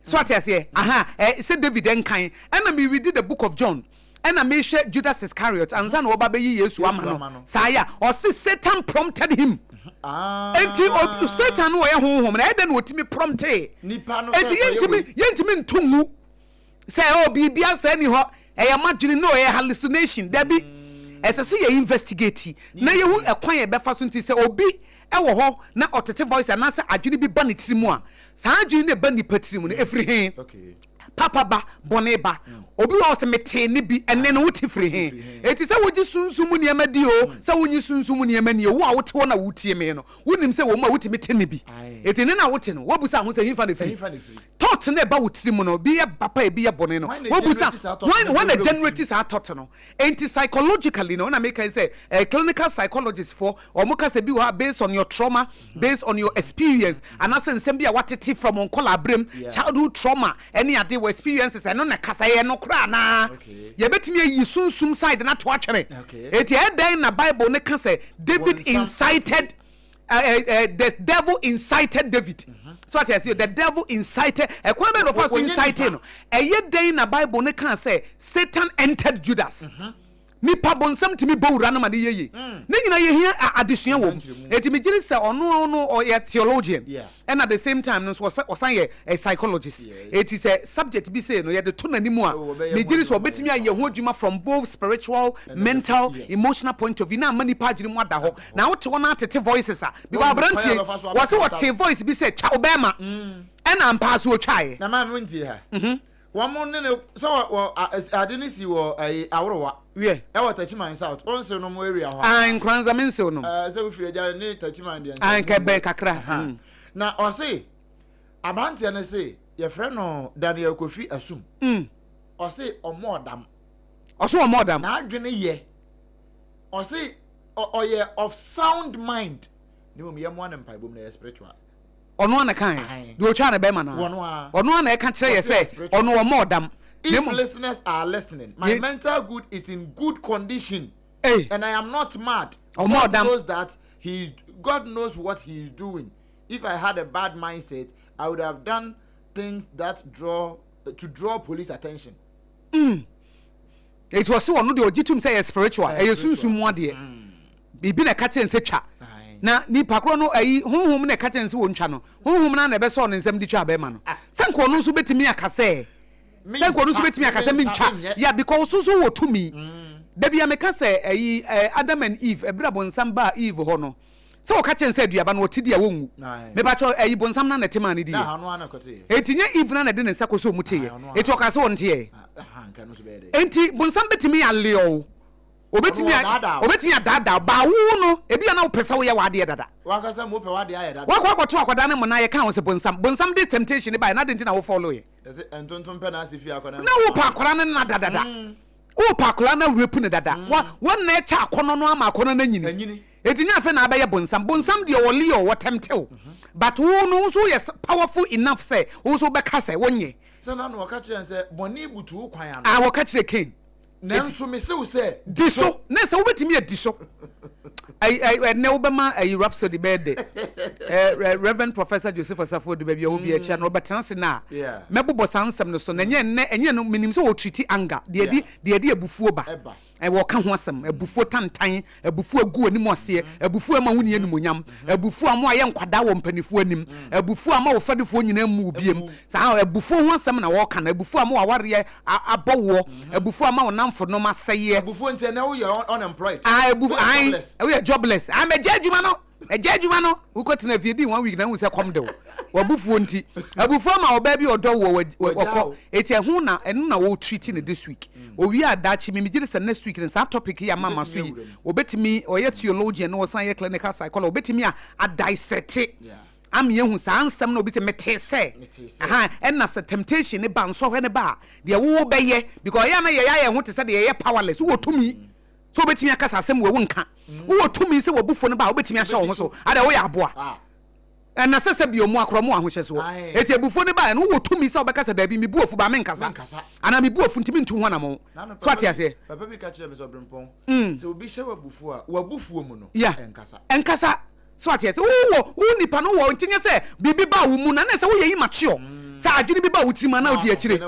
So ate aseɛ? Aha, ɛ sɛ David nkan. Ɛna me read the book of John. Ɛna mehwɛ Judas Iscariot ansa na wɔba bɛyi Yesu ama no. Saa yɛ a ɔse Satan prompted him. Enti o Satan no ɔyɛ honhom na ɛyɛ dɛn na ɔtumi promptee? Enti yɛntumi yɛntumi nto ngu sɛ oh biribi asɛe ni hɔ ɛyɛ madwene no ɛyɛ hallucination. Dabi, ɛsɛ sɛ yɛ investigate na yɛhu ɛkwan a yɛbɛfa so nti sɛ obi ɛwɔ hɔ na ɔtete voice anaasɛ adwene bi ba ne tiri mu a, saa adwene no ɛba nipa tiri mu no ɛfiri he? Papa ba, bɔne ba. Obi wɔ hɔ sɛ metee nne bi, ɛnne no wote firi he? Enti sɛ wogye sunsum mu nneɛma di oo, sɛ wonnye sunsum mu nneɛma nni oo, wo a wote hɔ na wotie me no, wonim sɛ wɔ mu a wotumi te nne bi. Enti nne no a wote no, woabusa ho sɛ hefa na ɛfiri? Thought no a ɛba wo tiri mu no, ebi yɛ papa, ebi yɛ bɔne no, woabusa hwan hwan na generate saa thought no? Enti psychologically no, na meka yi sɛ eh, clinical psychologist foɔ, wɔn ka sɛ bi wɔ hɔ a based on your trauma, based on your experience, anaasɛ nsɛm bi a watete from wo nkɔla aberem, childhood trauma, ɛne ade wɔ experiences, ɛno na kasa yɛ no koraa anaa? Yɛbɛtumi ayi sunsum side no ato atwene. Enti ɛyɛ dɛn na Bible no ka sɛ David incited the devil incited David. So ate aseɛ, the devil incited, ɛkwan bɛn na ɔfa so incited no? Ɛyɛ dɛn na Bible no kaa sɛ Satan entered Judas? Nipa bonsam tumi bɔ wura no ma ne yɛ yie. Ne nyinaa yɛhia adesua wɔ mu. Eti megye di sɛ ɔno no ɔyɛ theologian ɛna at the same time no nso ɔsan yɛ a psychologist. Eti sɛ subject bi sei no yɛde to n'anim a, megye di sɛ ɔbɛtumi ayɛ ho adwuma from both spiritual, mental, emotional point of view na ama nipa adwene mu ada hɔ. Na wote hɔ na atete voices a, because aberanteɛ yi, wɔse wɔtee voice bi sɛ twa wo bɛɛma, ɛna ampa ara so ɔtwaeɛ. Na maame wontie ha. Wɔn ne ne sɛ wɔ wɔ ade ne si wɔ ɛyi aworowa. Wiɛ. Ɛwɔ Techiman South. Wonsew nom area hɔ. Ah Nkoranza me nsew nom. Ɛɛ sɛ wofiri agya ne Techiman deɛ. Ah nka ɛbɛn kakra. Na ɔse abanteɛ no se yɛfrɛ no Daniel Kofi Asum. Ɔse ɔmɔ ɔdam. Ɔse ɔmɔ ɔdam. N'adwene yɛ. Ɔse ɔyɛ of sound mind. Ne mmom yɛmmoa no mpaebɔ mu na ɛyɛ spiritual. Ɔno ara na ɛkae. Deɛ ɔtwaa ne bɛrima no ara. Ɔno ara na ɛka kyerɛ yɛ sɛ ɔno ɔmmɔ ɔdam. If listeners are listening, my mental good is in good condition and I am not mad. Ɔmmɔ God knows that he is, God knows what he is doing. If I had a bad mindset, I would have done things that draw to draw police attention. Mm. Eti ɔse ɔno deɛ ɔgye tum sɛ ɛyɛ spiritual, ɛyɛ sunsum mu adeɛ. Biribi na ɛka kyerɛ no sɛ twa. Na nipa korɔ no ayi honhom na ɛka kyerɛ no sɛ wɔntwa no. Honhom no ara na ɛbɛsɔɔ ne nsam de twaa bɛrima no. Sɛ nka ɔno nso bɛtumi aka sɛ, sɛ nka ɔno nso bɛtumi aka sɛ mentwa. Yeah, because ɔso nso wɔ tumi. Da bi a meka sɛ ayi Adam and Eve, ɛberɛ a bonsam baa Eve hɔ no, Sɛ wɔka kyerɛ no sɛ aduaba no ɔte di a wɔnwu. Mepakyɛw, ɛyi bonsam no ara na ɛte maa no diiɛ. Enti nyɛ Eve no ara na ɛde ne nsa kɔsɔɔ mu teeɛ. Enti ɔkaa sɛ ɔnteɛɛ. Enti bonsam bɛtumi alure wo. Obetumi Ɔno ɔdaadaa wo. obetumi adaadaa wo. Baa wo no, ebi a na wopɛ sɛ woyɛ w'adeɛ dada. Wankasa mu wopɛ w'adeɛ ayɛ dada. Wakɔ akɔto akwadaa no mmonnaa, yɛkaa wo sɛ bonsam. Bonsam de temptation no baeɛ no, adɛn nti na wo follow yɛ? Yɛse ntontom pɛ n'ase fie akɔ na Na wopɛ akwadaa no nna dadada. Wopɛ akwadaa no awurapu no dada. Wa, wɔn na ɛkyɛ akɔnnɔ no ama akɔnnɔ no anyini. Anyini. Enti nyɛ afei na abɛyɛ bonsam. Bonsam deɛ ɔli ɔ, ɔtɛmte wo. But wo no, wo nso woyɛ powerful enough sɛ wo nso wobɛka sɛ wonyɛ. Sɛ na no ɔka kyerɛ no sɛ, Bɔne butu wo kwan ano. Ah, wɔka kyerɛ Cain. Nanso mese wo sɛ, Di so. Na sɛ wobɛtumi adi so. Ɛyi, ɛyi, ɛnɛ wobɛma ɛyi Rhapsody bɛyɛ dɛ. Ɛ, Reverend Professor Joseph Osafo Adu baabi a ɔwɔ biara kyia no, ɔbɛtena ase na Yeah. mɛbobɔ saa nsɛm no so. Na ɛnyɛ ɛnnɛ, ɛnyɛ no, menim sɛ wɔtreati anger, deɛ ɛde, deɛ ɛde abufuo ba. Ɛba. Wɔka ho asɛm, abufuo tantan, abufuo a ɛgu w'anim aseɛ, abufuo a ɛma wonni animuonyam, abufuo a ama woayɛ nkwadaa wɔ mpanimfoɔ anim, abufuo a ama wo fɛdefoɔ nyinaa mmu wo biom. Saa abufuo ho asɛm na wɔka no, abufuo a ama w'awareɛ abɔ woɔ, abufuo a ama wo nnamfonom asɛeɛ. Abufuo nti ɛnnɛ woyɛ unemployed. Ah, abufuo, Woyɛ ae, jobless. woyɛ jobless. Ah, mɛgya adwuma no. Agya adwuma no, wokɔtena fie dii one week na wohu sɛ kɔm de wo. W'abufuo nti. Abufuo ama ɔbaa bi ɔdɔ woɔ wɔkɔ. Eti ɛho na ɛno na wɔ treat no this week. Owie a daakye me megye di sɛ next week no saa topic yi a mama so yi obetumi ɔyɛ theologian na ɔsan yɛ clinical psychologist obetumi a a dissect ama yɛahu saa nsɛm no obi sɛ metee sɛ aha ɛna sɛ temptation ne ba nsɔhwɛ ne ba a deɛ wo bɛyɛ because ɛyɛ a na yɛyɛ ayɛ ho te sɛ deɛ yɛyɛ powerless wowɔ tumi sɛ wobɛtumi aka sɛ asɛm wei wonka. Wowɔ tumi sɛ w'abufuo no ba a wobɛtumi ahyɛ wo ho so. Adɛn, woyɛ aboa? Ɛna sɛ sɛ bio mo akorɔ mo ahohyɛsoɔ. Enti abufuo no baeɛ no wowɔ tumi sɛ wobɛka sɛ daabi me bu afu baa menkasa anaa me bu afu nti mentu ho anamɔn. So ate aseɛ? Papa bi ka kyerɛɛ me sɛ Ɔbrempɔn, sɛ obi hyɛ wo abufuo a, w'abufuo mu no, ɛnkasa. Ɛnkasa. So ate aseɛ? Wowɔ, wo nipa no wɔ, nti nyɛ sɛ biribi ba wo mu na na ɛsɛ woyɛ immature sɛ adwene bi ba wo tirim anaa wodi akyire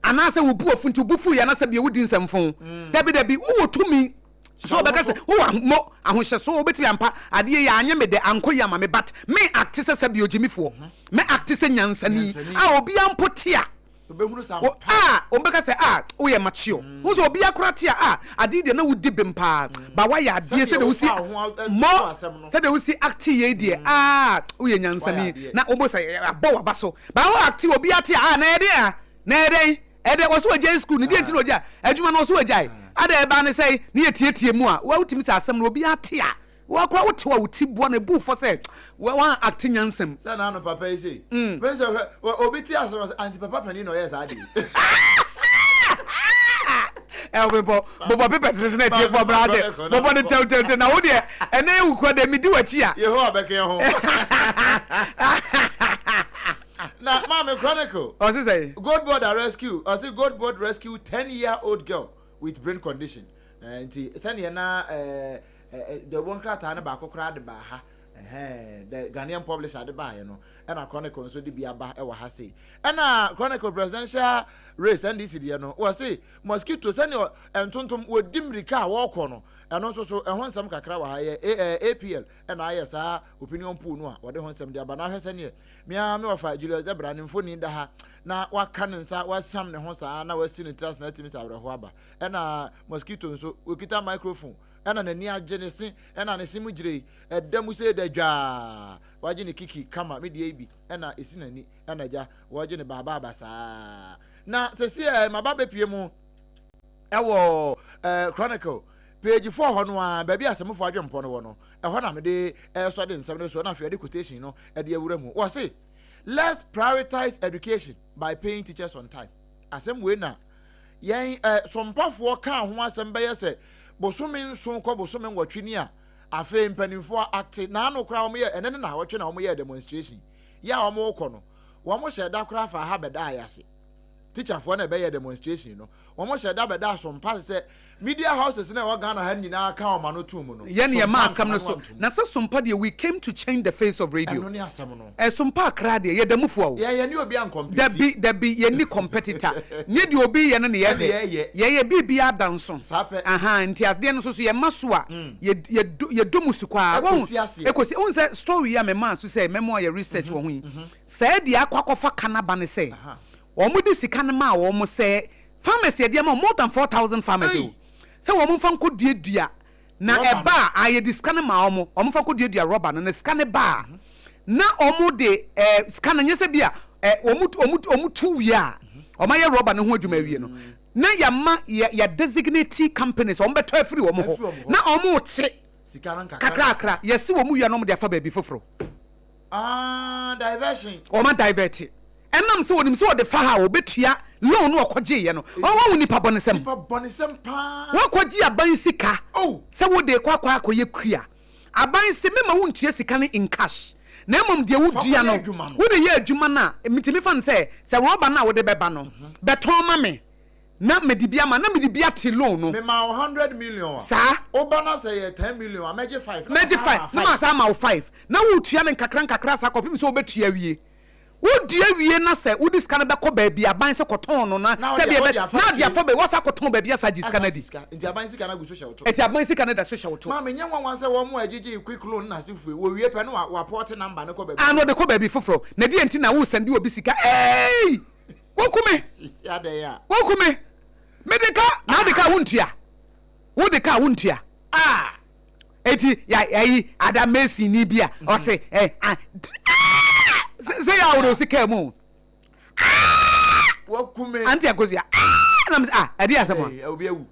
anaasɛ wo bu afu nti wo bo fuiɛ anaasɛ bia wodi nsɛmfo. Dabi dabi, wowɔ tumi sɛ wobɛka sɛ wowɔ mo ahohyɛsoɔ wobɛtumi ampa adeɛ yi anyɛ me dɛ ankɔ yi ama me but me acte sɛ sɛbi ogyimifoɔ me acte sɛ nyansani a obiara mpo te a Obɛhunu sɛ ampa. A wɔbɛka sɛ a woyɛ mature. Wohu sɛ obiara koraa te a a adeɛ deɛ na wodi bem paa but woayɛ adeɛ sɛdeɛ wosi mɔ sɛdeɛ wosi acte yei deɛ a woyɛ nyansani na wobɔ sɛ abɔ w'aba so but wo acte obiara te a a na ɛyɛ den a na ɛyɛ dɛn ɛyɛ dɛn wɔso wagyae school no deɛ nti na ɔgyae adwuma no wɔso wagyae adɛn ɛbaa ne sɛn ne yɛtietie mu a wotumi sɛ asɛm no obiara te a Wo koraa wote hɔ a wo ti boa na ebu wo fɔ sɛ woan act nyansam. Sɛ naano papa yi sei. Me nso hwɛ obi te asɛm ɔsɛ anti papa panin na ɔyɛɛ saa ade yi. Ɛ bobɔ bobɔ papers no so na atiefoɔ bra ate bobɔ no tɛwtɛwtɛw na wo deɛ ɛnɛ yɛ wo kura deɛ medi w'akyi a. Yehowa bɛka yɛn ho. Na maame Chronicle. Ɔse sɛn? Gold board rescue ɔse gold board rescue 10 year old girl with brain condition. Nti sɛdeɛ na ɛɛ. Dawubɔ nkrataa no baako koraa de baa ha. Ɛhɛn, The Ghanaian Publisher de baeɛ no, ɛna Chronicle nso de bi aba wɔ ha sei. Ɛna Chronicle Presidential Race NDC deɛ no, wɔse mosquito sɛdeɛ ntontom wɔdi mmirika a wɔrekɔ no, ɛno nso so ɛho nsɛm kakra wɔ ha. Ɛyɛ APL ɛna ayɛ saa opinion poll no a wɔde ho nsɛm de aba. Na ahwɛ sɛdeɛ me ara me wɔfa Julius Debra ne mfoni da ha na waka ne nsa wasiam ne ho saa na wasi ne tiri ase na atumi sɛ awerɛhoɔ aba. Ɛna mosquito nso wɔkita microphone ɛna n'ani agye ne se ɛna ne se mu gyerei ɛda mu sɛ da dwaa wagye ne kiki kama me deɛ bi ɛna esi n'ani ɛna gya wɔgye ne baabaaba saa na sɛsi ɛ maba bɛpie mu ɛwɔ ɛɛ Chronicle page 4 hɔ no a baabi a asɛmfo adwempɔ no wɔ no ɛhɔ na mede ɛsɔ de nsɛm no so na afei ɛde quotation no ɛde awura mu. Wɔse, "Let's prioritize education by paying teachers on time." Asɛm wei na yɛn ɛ sompafoɔ kaa ho asɛm bɛyɛ sɛ bosome 7 kɔ bosome 8 ni a afei mpanimfoɔ ate naano koraa wɔn yɛ ɛnɛ ne naawɔtwe na wɔn yɛ demonstration yɛ a wɔn rekɔ no wɔn hyɛ da koraa fa ha bɛda ayase teacherfoɔ na ɛbɛyɛ demonstration no wɔn hyɛ da bɛda asompa sɛ media houses na ɛwɔ Ghana ha nyinaa ka wɔn ano tum no. Yɛn yɛ maa asɛm no so na sɛ sompa deɛ, we came to change the face of radio. Ɛno ne asɛm no. Ɛ sompa akra deɛ yɛ da mu fua o. Yɛn yɛn ne obi ancompete. Dabi dabi yɛn ni competitor nye deɛ obi yɛ no ne yɛ hwɛ yɛ yɛ biribi ada nso. Saa pɛ. Ahan nti adeɛ no nso so yɛ ma so a yɛ yɛ do yɛ dɔ mu su kwaa. Ɛkɔsi aseɛ. Ɛkɔsi wohu sɛ story yi a mɛ maa so sɛ mɛ mo ayɛ research wɔ ho yi sɛɛ deɛ akɔ akɔfa ka no aba ne sɛ wɔn de sika no maa wɔn sɛ farmers yɛde ama wɔn more than 4,000 farmers o sɛ wɔn mfa nkɔ duadua na ɛba a yɛde sika no maa wɔn wɔn mfa nkɔ duadua rɔba no na sika no ba a na wɔn de sika no nyɛ sɛ bi a wɔn tu wie a wɔn ayɛ rɔba no ho adwuma awie no. Na yɛama yɛ yɛ designate companies wɔn bɛtɔ afiri wɔn hɔ na wɔn te Sika no nkakra kakrakra yɛsi wɔn wia na wɔn de afa baabi foforɔ. Ah, diversion. Wɔn adivert ɛnam sɛ wɔnim sɛ wɔde fa ha a wɔbɛtua loan no ɔkɔgye yɛ no. Wɔn wɔn nipa bɔnesɛm. Nipa bɔnesɛm paa. Wɔkɔgye aban sika. Oh. Sɛ wode kɔ akɔ akɔyɛ kua. Aban se mema wontua sika no in cash na mmom deɛ wodua no wode yɛ adwuma no a metumi fa no sɛ sɛ rɔba no a wode bɛba no bɛtɔn ma me na mede bi ama na mede bi ate loan no. Mema wo 100 million a. Saa. Woba na sɛ yɛ 10 million a, mɛgye five. Mɛgye five na masan ama wo five na wotua no nkakra nkakra saa kɔpem sɛ wobɛtua awie. Wodua wie na sɛ wode sika no bɛkɔ baabi aban sɛ kɔtɔn no na sɛ bi ɛbɛ na ade afa baabi wɔsa kɔtɔn baabi asa gye sika no adi. Nti aban sika no agu so hyɛ wo to. Nti aban sika no da so hyɛ wo to. Maame, nyɛ nwanwa sɛ wɔn a ɛgyegye quick loan na ase fue wɔwie pɛ no wapɔɔte number no kɔ baabi. Ah, na ɔde kɔ baabi foforɔ. Na deɛ nti na wo sɛnde obi sika eei! Woku me! Woku me! Mede ka na ade ka wontua. Wode ka wontua. Ah! Eti ya ayi ada mason ni bi a ɔse ɛ a sɛ yɛ aworo sika mu. Wakume. Anti akosia. Na me sɛ ah ɛde asɛm a. Obi awu.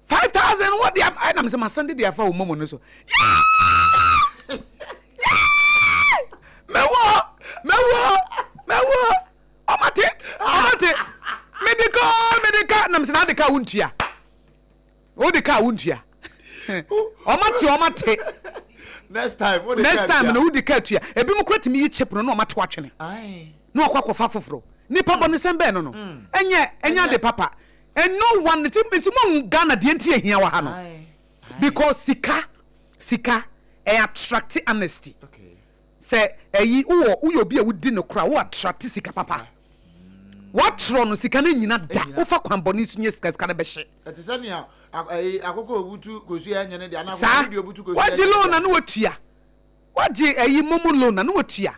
5,000 wɔ de ɛna me sɛ ma sɛnde de afa wo momo no so. Mɛwɔ mɛwɔ mɛwɔ ɔmate ɔmate mede ka mede ka na me sɛ na ade ka wontua. Wode ka wontua. Ɔmate ɔmate. Next time wode next time no wode ka tua. Ebi mu kura tumi yi chip no na ɔmato atwene. Na ɔkɔ akɔfa foforɔ. Nipa bɔ ne sɛn bɛn no no. Ɛnyɛ ɛnyɛ ade papa. And no one nti nti mo hu Ghana deɛ nti ehia wɔ ha no. Because sika sika ɛ attract honesty. Sɛ ɛyi wowɔ woyɛ obi a wodi no kora wo attract sika papa. Watwerɛ no sika no nyina da. Wofa kwan bɔne so nya sika sika no bɛhye. Ɛte sɛ nea ɛyi akokɔ obutu kosua ɛnyɛ ne deɛ anaa Saa akokɔ deɛ obutu kosua wagye ɛnyɛ ne loan na deɛ. ne watua. Wagye ɛyi momo loan na ne watua.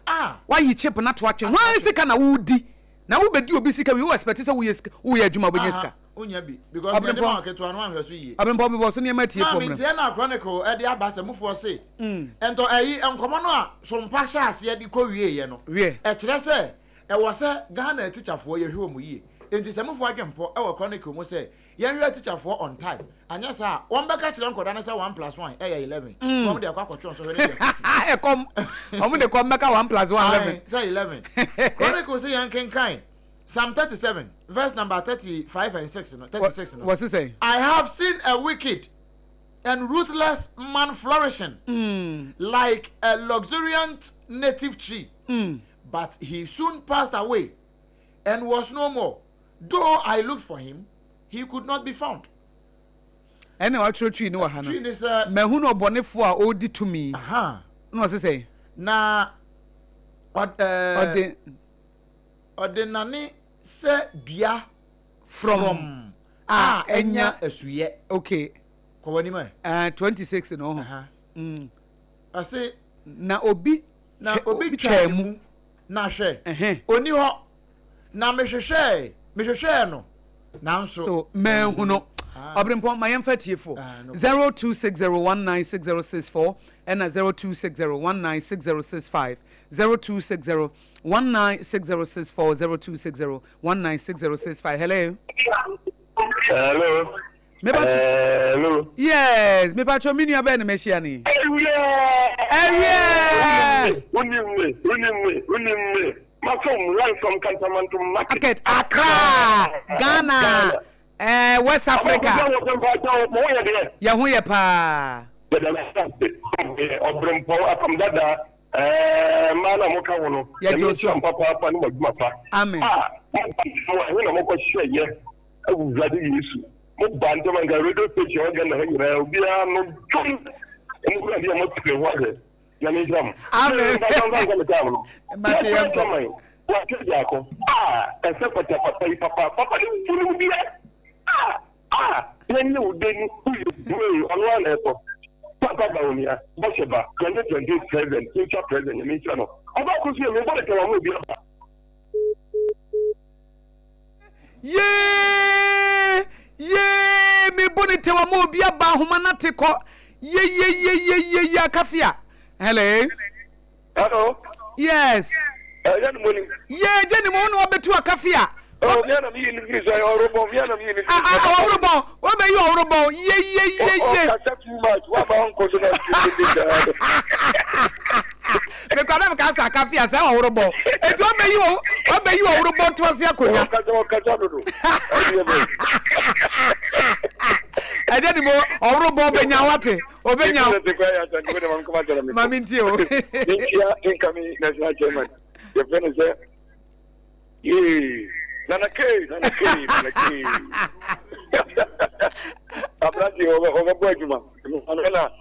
Wayi chip na to atwe. Hwan sika na wodi? Na wobɛdi obi sika wie wo expect sɛ woyɛ sika woyɛ adwuma wobɛnya sika. Wonya bi because deɛ de ma ketewa no wanhwɛ so yie. Abempɔ bebɔ so nneɛma atie fam Maame no. nti ɛna Chronicle ɛde aba sɛ mufoɔ se ɛntɔ ɛyi nkɔmɔ no a sompa hyɛ aseɛ de kɔ wie yɛ no. Wiɛ. Ɛkyerɛ sɛ ɛwɔ sɛ Ghana atikyafoɔ yɛhwɛ wɔn yie. Nti sɛ mufoɔ adwempɔ ɛwɔ Chronicle mu sɛ yɛnhwɛ atikyafoɔ on time anyɛ saa a wɔn bɛka kyerɛ nkɔda no sɛ 1 plus 1 ɛyɛ 11 na wɔn de akɔ akɔtwe nsɔhwɛ no de akɔsi. Ɛkɔm wɔn de kɔm bɛka 1 plus 1 11. Sɛ 11. Chronicle sɛ yɛn kenkan Psalm 37 verse number 35 and 6 no 36 no. Wɔ sisɛ. I have seen a wicked and ruthless man flourishing like a luxuriant native tree, but he soon passed away and was no more. Though I looked for him, he could not be found. Ɛna watwerɛ twi ne wɔ ha no. Twi ne sɛ. Mahu no ɔbɔnefoɔ a ɔredi tumi. Na ɔse sɛ. Na ɔde. Ɔde nane sɛ dua frɔmm a anya asuyɛ. Okay. Kɔ w'anim ɛ. 26 no ho. Ɔse. Na obi na obi twaa mu na hwɛ, onni hɔ, na mehwehwɛɛ mehwehwɛɛ no, nanso. So manhu no. Ɔberempɔn, ma yɛmfa atiefo. 0260196064 ɛna 0260196065, 0260196064, 0260196065. Hello. Hello. Mepacho. Hello. Yes, mepacho me nua bɛn na mehyia ni. Ɛwiɛ. Wonim me, wonim me, wonim me. Masom live from Kantamanto Market. Market, Accra, Ghana, West Africa. Yɛ ho yɛ paa. Ɔbrɛmpɔn apam dada mmaa na moka ho no. Yɛgye wo so. Nyame nhyira mo papaapa ne mo adwuma pa. Amen. Ah, mo ba ɛhe na mokɔhyɛ yɛ Awurade Yesu. Mo ba ntɛm anka radio station wɔ Ghana ha nyinaa obiara no dwom. Mo kura deɛ mo tene ho ahwɛ. Nyame nhyira mo. Amen. Mfa nka me time no. Mate yɛn kɔ. Wate biako. Ah, ɛsɛ pata papa yi papa. Papa ne mfunu bi. Ah, ah, yɛnyɛ wo deni woyɛ bree ɔno ara na ɛkɔ. Papa Bawumia, bɔhyɛ ba, 2020 president, future president, Nyame nhyira no. Ɔbaako so yɛ mebɔ ne tɛwɔ ama obi aba. Yee! Yee! Mebɔ ne tɛw ama obi aba ahoma no ate kɔ. Yeyeyeyeyeye akafia. Hello. Hello. Yes. Ɛyɛ ne mo ni. Yee, gye ne mo wo na wabɛtu akafia. Oh, mi anam yi ni firi so ɔrobɔn mi anam yi ni firi so. Ɔrobɔn wabɛyi ɔrobɔn ye ye ye ye. Ɔkasa too much waba ɔnkɔ so na ti ti ti. Mekura na meka sɛ akafi asɛ ɔrobɔn eti wabɛyi wabɛyi ɔrobɔn to ase akonnwa. Ɔkasa ɔkasa dodo. Ɛgye ni mo ɔrobɔn bɛnya wate obɛnya. Maame ntie o. Ntia nkami national chairman yɛfrɛ no sɛ. Yee, Nana K, Nana K, Nana K. Aberante ɔbɛbɔ adwuma. Ɛna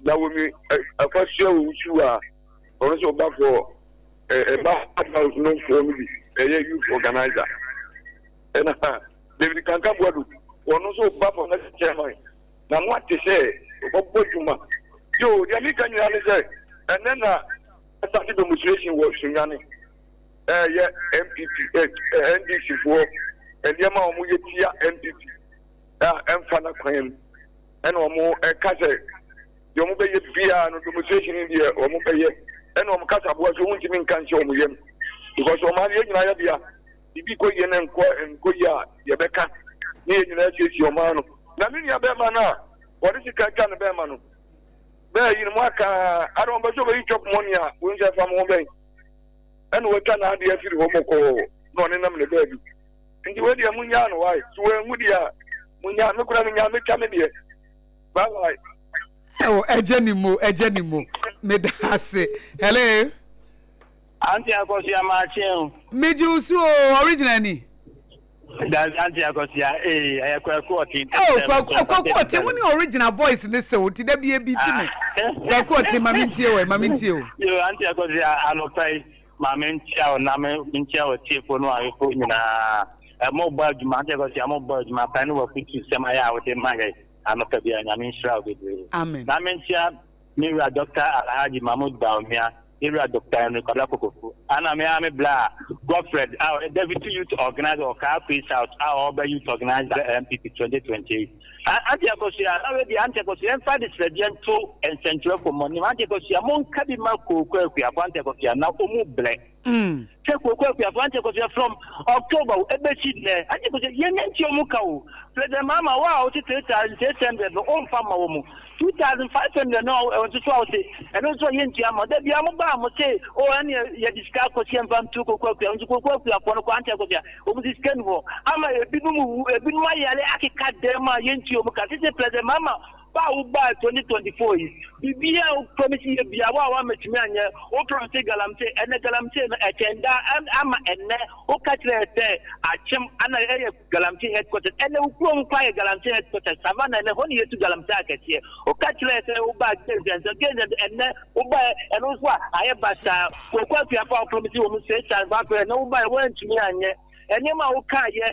na wɔ mi ɛfa sua wɔ wusu a ɔno nso ɔba fɔ ɛba no foɔ no bi ɛyɛ youth organizer. Ɛna David Kankan Buadu ɔno nso ɔba fɔ na chairman na no ate sɛ ɔbɛbɔ adwuma. Yo, deɛ meka nyinaa ne sɛ ɛnɛ na ɛsate demonstration wɔ Sunyani. ɛyɛ NPP NDC foɔ nneɛma a wɔyɛ tia NPP a ɛmfa n'akwan mu ɛna wɔn ɛka sɛ deɛ wɔn bɛyɛ biara no demonstration deɛ wɔn bɛyɛ ɛna wɔn kasa aboa so wɔn ntumi nka nhyɛ wɔn yam because wɔn adeɛ nyinaa yɛ dea biribi kɔ yie na nkɔ nkɔ yie a yɛbɛka ne yɛ nyinaa siesie wɔn ano na me nua bɛrima no a wɔde sika atwa ne bɛrima no bɛɛ yi no mu aka ada wɔn bɛ sɛ wɔbɛyi chop money a wɔn nsa fa mo ho bɛn. Ɛna watwa n'adeɛ afiri hɔ bɔkɔɔ na ɔnenam ne baabi. Nti wei deɛ monyaa no wae. So wanwu deɛ a, monyaa me koraa menyaa metwa me deɛ. Bye bye. Oh, ɛgye ne mo, ɛgye ne mo. Meda ase. Hello. Auntie Akosua maakye o. Megye wo so o, original ni. Dabi Auntie Akosua ee ɛyɛ Kwaku Ɔten. Oh, Kwaku Kwaku Ɔten wo ne original voice ne sew ti da bi ebi ti me. Kwaku Ɔten ma me ntie o, ma me ntie o. Yo Auntie Akosua anɔpa yi ma me nkyia wo na me nkyia wɔ tiefo no ahwɛfo nyinaa. Ɛmo bɔ adwuma Auntie Akosua mo bɔ adwuma pa ne wafutu sɛm ayɛ a wode ma yɛ anɔpa bi a Nyame nhyira wo bebree. Amen. Na me nkyia me wura Dr. Alhaji Mahmoud Bawumia, me wura Dr. Henry Kwabena Kokofu, ana me ara me bra Godfred a ɔyɛ Deputy Youth Organizer wɔ Kaa South a ɔreba Youth Organizer NPP 2028. Auntie Akosua, na wei deɛ Auntie Akosua, yɛmfa adesrɛdeɛ nto nsɛntwerɛfoɔ mo anim. Auntie Akosua, monka bi ma kooko akuafoɔ Auntie Akosua, na ɔmu blɛ. Sɛ kooko akuafoɔ Auntie Akosua from October o, ɛbɛsi nnɛ. Auntie Akosua, yɛnya nti ɔmu ka o. President Mahama, wo a wote 3,600 no, womfa mma wɔ mu. 2,500 no a nso so a wose ɛno nso a yɛntua ma da bia mo baa mo se o ɛne yɛde sika akɔsi ɛmfa nto koko akua nso koko akuafoɔ no kɔ ante akɔsia wɔn de sika ni hɔ ama ebinom wu ebinom ayare akeka dɛm a yɛntua wɔn ka sese President Mahama ba a wobaa 2024 yi biribiara a wo promise yɛ bia wo a woammɛtumi anyɛ wo promise galamsey ɛnɛ galamsey no ɛkyɛn daa ama ɛnɛ woka kyerɛ sɛ akyem ana ɛyɛ Galamsey headquarters. Ɛnɛ wo kurom koraa yɛ Galamsey headquarters. Savannah ɛnɛ hɔ ne yɛtu Galamsey akɛseɛ. Woka kyerɛɛ sɛ wobaa Games and Games and ɛnɛ wobaɛ ɛno nso a ayɛ basaa. Kooko akuafo a wo promise wɔn 6,500 ɛnɛ wobaɛ woantumi anyɛ. Nneɛma a wokaeɛ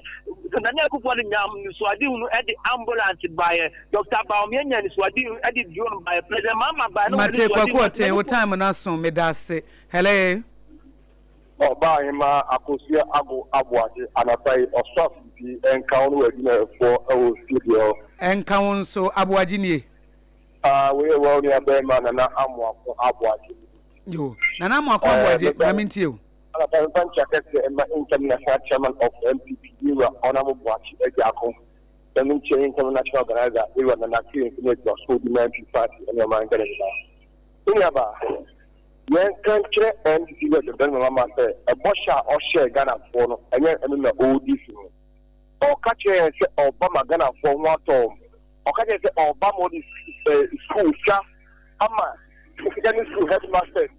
Nana Akufo-Addo nyaa anisoadehunu de ambulance baeɛ. Dr. Bawumia nyaa anisoadehunu de drone baeɛ. President Mahama baeɛ na Mate anisoadehunu. Kwaku Ɔten, wo time no aso, meda ase. Hello. Ɔbaahemaa Akosua Ago Aboagye anapa yi ɔsɔ afidie nka wo ne w'adwumayɛfoɔ wɔ studio hɔ. Ɛnka wo nso Aboagye nie. Ah wei yɛ wo nua bɛɛma Nana Amoako Aboagye. Yo Nana Amoako Aboagye ma me ntie o. Anapa yi mfa nkyia kɛseɛ mma Incoming National Chairman of NPP Yewura Honourable Boakye Agyarko na me nkyia Incoming National Organiser Yewura Nana Kay Nkrumah Aduaso Odi ma NPP Party ɛne ɔman Ghana nyinaa. Me nuabaa. Yɛnka nkyerɛ NDC leader John Dramani Mahama sɛ ɛbɔhyɛ a ɔhyɛɛ Ghanafoɔ no ɛnyɛ ɛno na ɔredi so no. Ɔka kyerɛɛ yɛn sɛ ɔreba ma Ghanafoɔ ho atɔ wɔn. Ɔka kyerɛɛ yɛn sɛ ɔreba ma ɔde sukuu sika ama secondary school headmasters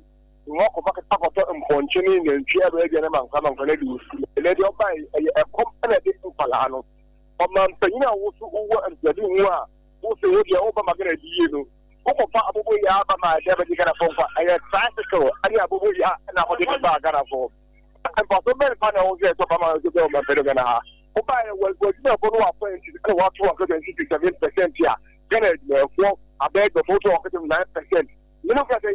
na wɔakɔfa akɔtɔ mpɔnkye ne nantwie abɛyɛ aduane ama nkwadaa ma nkwadaa no adi wɔ sukuu. Ɛnɛ deɛ ɔbae ɛyɛ ɛkɔm na ɛde nkwadaa no. Ɔmanpanyin a wo so wowɔ anisoadehu a wose wo deɛ woba ma Ghana adi yie no, Wokɔfa aboboyaa ba ma ɛde abɛgye Ghanafoɔ nkwa. Ɛyɛ tricycle ne aboboyaa na wɔde de baa Ghanafoɔ. Mfasoɔ bɛn pa na ɛwɔ sɛ ɛtɔ ba ma nso bɛ ɔmampanin Ghana ha? Wobaeɛ no, w'adwumayɛfoɔ no w'appointees ɛna wɔato wɔn akatua 67% a Ghana adwumayɛfoɔ abɛyɛ adwumayɛfoɔ woto wɔn akatua mu 9%. Mene wo ka sɛ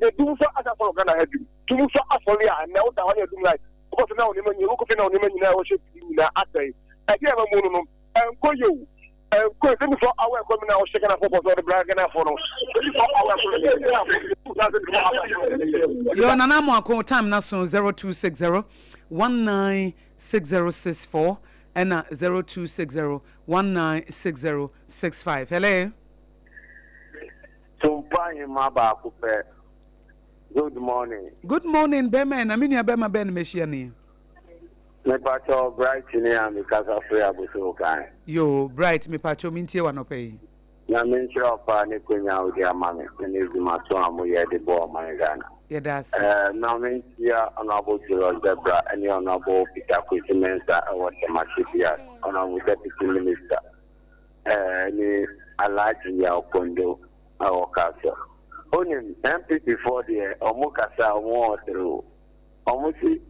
sɛ dum sɔ asa asɔre wɔ Ghana ha dum. Dum sɔ asɔre a ɛnɛ woda hɔ ne adum light. Wokɔ so na wo nneɛma nyinaa wokɔ fie na wo nneɛma nyinaa wɔhyɛ nyinaa asɛe. Ɛdeɛ ɛma mu no no ɛnkɔ yie o. Ɛnkɔ 24 hour economy na ɔhyɛ Ghanafoɔ bɔ sɛ ɔde bra Ghanafoɔ no 24 hour economy. Yo, Nana Amoako, time na so 0260 196064 ɛna 0260 196065. Hello. Tumpa hema baako pɛ. Good morning. Good morning, bɛrima na me nua bɛrima bɛn na mehyia ni. Mepakyɛw Bright ni a mekasa firi Abossey Okai. Yo, Bright, mepakyɛw mentie w'anɔpa yi. Nyame nhyira wo paa ne kwanya a wode ama me ne adwumaso a moyɛ de boa ɔman Ghana. Yɛda ase. Eh, na menkyia Honourable Julius Debra ne Honourable Peter Kwesi Mensah ɛwɔ Tema Shipyard, Honourable Deputy Minister eh, ne Alhaji Yaw Kondo ɛwɔ Kasoa. Onim, NPP foɔ deɛ ɔmo kasa a ɔmo ɔsere o. Ɔmo se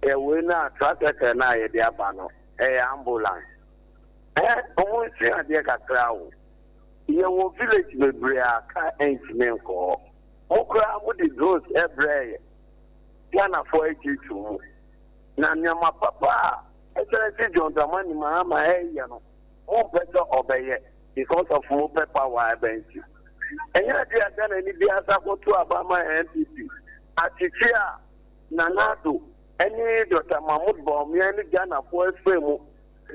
yɛ wei no a tractor no a yɛde aba no ɛyɛ ambulance. Ɛ ɔmo nsua adeɛ kakra o. Yɛwɔ village bebree a car ɛntumi nkɔ hɔ. Mo koraa mo de drones ɛbrɛɛ yɛ. Ghanafoɔ agye to mu. Na nneɛma papa a Excellency John Dramani Mahama ɛɛyɛ no mo mpɛ sɛ ɔbɛyɛ because of mo pɛ power ɛbɛ nti. Ɛnyɛ adeɛ a Ghanani biara sa kɔto aba ma NPP. Akyekye a Nana Addo ɛne Dr. Mahmoud Bawumia ne Ghanafoɔ ɛfrɛ mu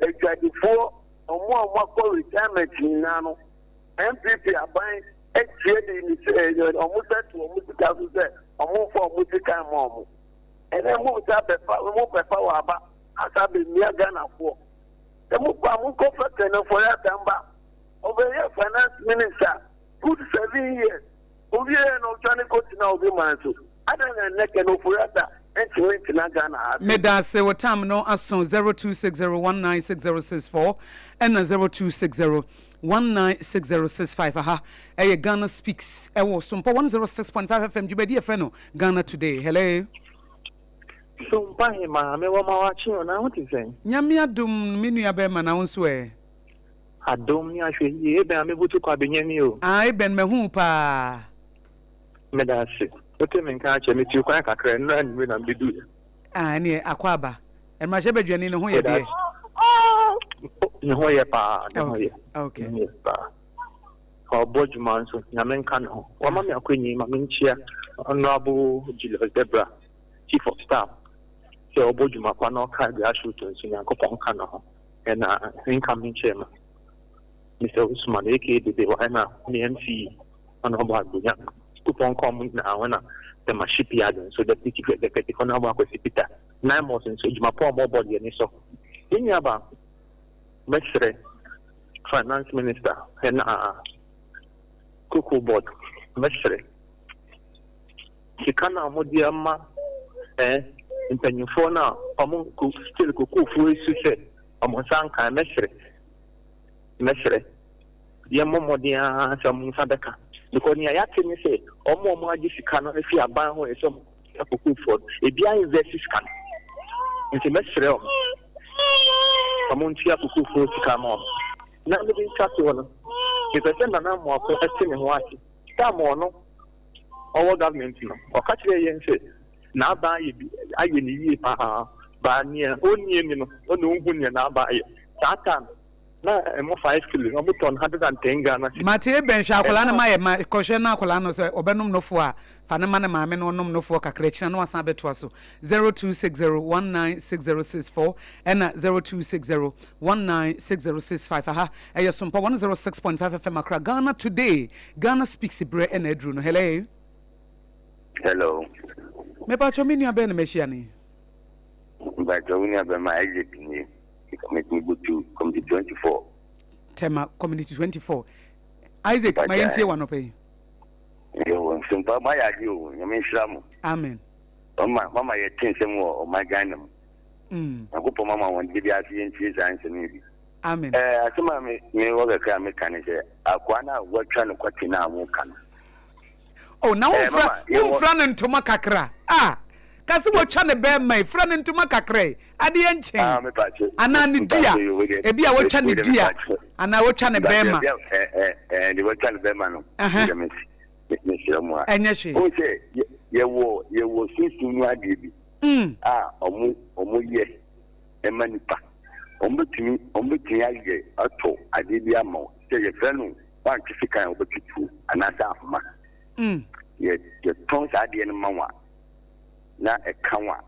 adwadifoɔ ɔmo a ɔmo akɔ retirement nyinaa no NPP aban atie de ne sɛ ɔmo sɛ to ɔmo sika so sɛ ɔmo nfa ɔmo sika mma ɔmo. Ɛnɛ mo sa bɛfa mo bɛfa wɔ aba asa bɛmia Ghanafoɔ. Sɛ mo pa mo nkɔfa Ken Ofori-Atta mba ɔbɛyɛ finance minister good 7 years owie na ɔtwa ne kɔtena obi man so. Adan na nnɛ Ken Ofori-Atta ntumi ntena Ghana ha. Meda ase, wo tam no aso. 0260196064 ɛna 0260196065. Aha ɛyɛ Ghana Speaks ɛwɔ Sompa 106.5 FM, dwumadi yɛfrɛ no Ghana Today. Hello. Sompa hema, mewɔ ma wakye o, na ho te sɛn? Nyame adom, me nua bɛrima, na wo nso ɛ? Adom ne ahwɛ yie. Ebɛn a mebutu kɔ abɛnya ni o. Ah, Eben, mahu paa. Meda ase. Wote me nka akyɛ, metu kwan kakra, nnura anwummerɛ na mebedu. Ah, ɛneɛ akɔ aba. Mmarahyɛ badwani ne ho yɛ deɛ? Ne ho yɛ paa, ne ho yɛ. Ne ho yɛ paa. Ɔbɔ dwuma nso, Nyame nka ne ho. Wama me akwanyi ma menkyia Honorable Julius Debra, Chief of Staff, sɛ ɔbɔ dwuma pa na ɔka grassroots nso, Nyankopɔn nka ne ho. Ɛna nka menkyerɛ ma Mr. Usman aka Dede wa ɛna ne MC Honorable Agbonya. Kupɔn kɔ ɔmo nyinaa ho na Tema Shipyard nso Deputy Chief Executive Honorable Akwasi Peter Naimos nso adwuma pa ɔmo ɔbɔ deɛ ne so. Yɛn nua ba, mɛsrɛ Finance Minister ɛna Cocoa Board, mɛsrɛ sika no a wɔde ama mpanyinfoɔ no a wɔn ko still kokofoɔ esu sɛ wɔn nsa nkan, mɛsrɛ yɛmmɔ mmɔden ara sɛ wɔn nsa bɛka, because nea yɛate ne sɛ wɔn a wɔn agye sika no efi aban hɔ yɛ sɛ wɔn kokofoɔ no ebi a invest sika no, nti mɛsrɛ wɔn ntua kokofoɔ sika ma wɔn. Na mede ntwa toɔ no, mepɛ sɛ Nana Amoako ɛte ne ho ase tam ɔno ɔwɔ government no, ɔka kyerɛ yɛn sɛ n'aban ayɛ bi ayɛ ne yie paa baa nea ɔnnie mi no ɔna ɔnhu nea n'aban ayɛ. Saa time na ɛmo 5 kilo ɔmo tɔn 110 Ghana cedis. Mate. Eben, hwɛ akwadaa no ma yɛ ma kɔhwɛ na akwadaa no sɛ ɔbɛnom nofoɔ a, fa ne ma ne maame no ɔnom nofoɔ kakra akyina na wasan abɛtoa so. 0260196064 ɛna 0260196065. Aha ɛyɛ Sompa 106.5 FM Accra. Ghana Today, Ghana Speaks berɛ ɛna aduru no. Hello. Hello. Mepatwɔ, me nua bɛn na mahyia ne? Mpatwɔ, wo nua bɛma Isaac nie. Mebutu Community 24. Tema Community 24. Isaac, ma yɛntie w'anɔpa yi. Yo, nsompa mo ayɛ ade o. Nyame nhyira mo. Amen. Mama mama yɛte nsɛm wɔ ɔman Ghana mu. Nyankopɔn mama wɔn de bi ase yɛntie saa nsɛm yi bi. Amen. Asɛm a me mewɔ kakra a meka ne sɛ akoa no a wɔatwa no kwati no a moka no. Oh, na Eh, womfra mama, yɛwɔ womfra no ntoma kakra a kasi wɔtwa ne bɛrima yi, fra no ntoma kakra yi adeɛ Ah, nkyɛn mepatwe. anaa ne dua Mpatwe, wei deɛ ebi a wɔtwa ne wei deɛ dua mepatwe. anaa wɔtwa ne Mpatwe, bɛrima. ebi a deɛ wɔatwa ne bɛrima no. Wei deɛ mesrɛ mu a. Ɛnyɛ hwee. Wohu sɛ yɛwɔ sunsum mu adeɛ bi a ɔmo yɛ ɛma nipa. Ɔmo bɛtumi ayɛ atɔ adeɛ bi ama wo sɛ yɛfrɛ no wantwe sika a wobɛtwe tuo anaasɛ ahoma. Yɛ yɛtɔn saa adeɛ no ma wo a, na ɛka wo a,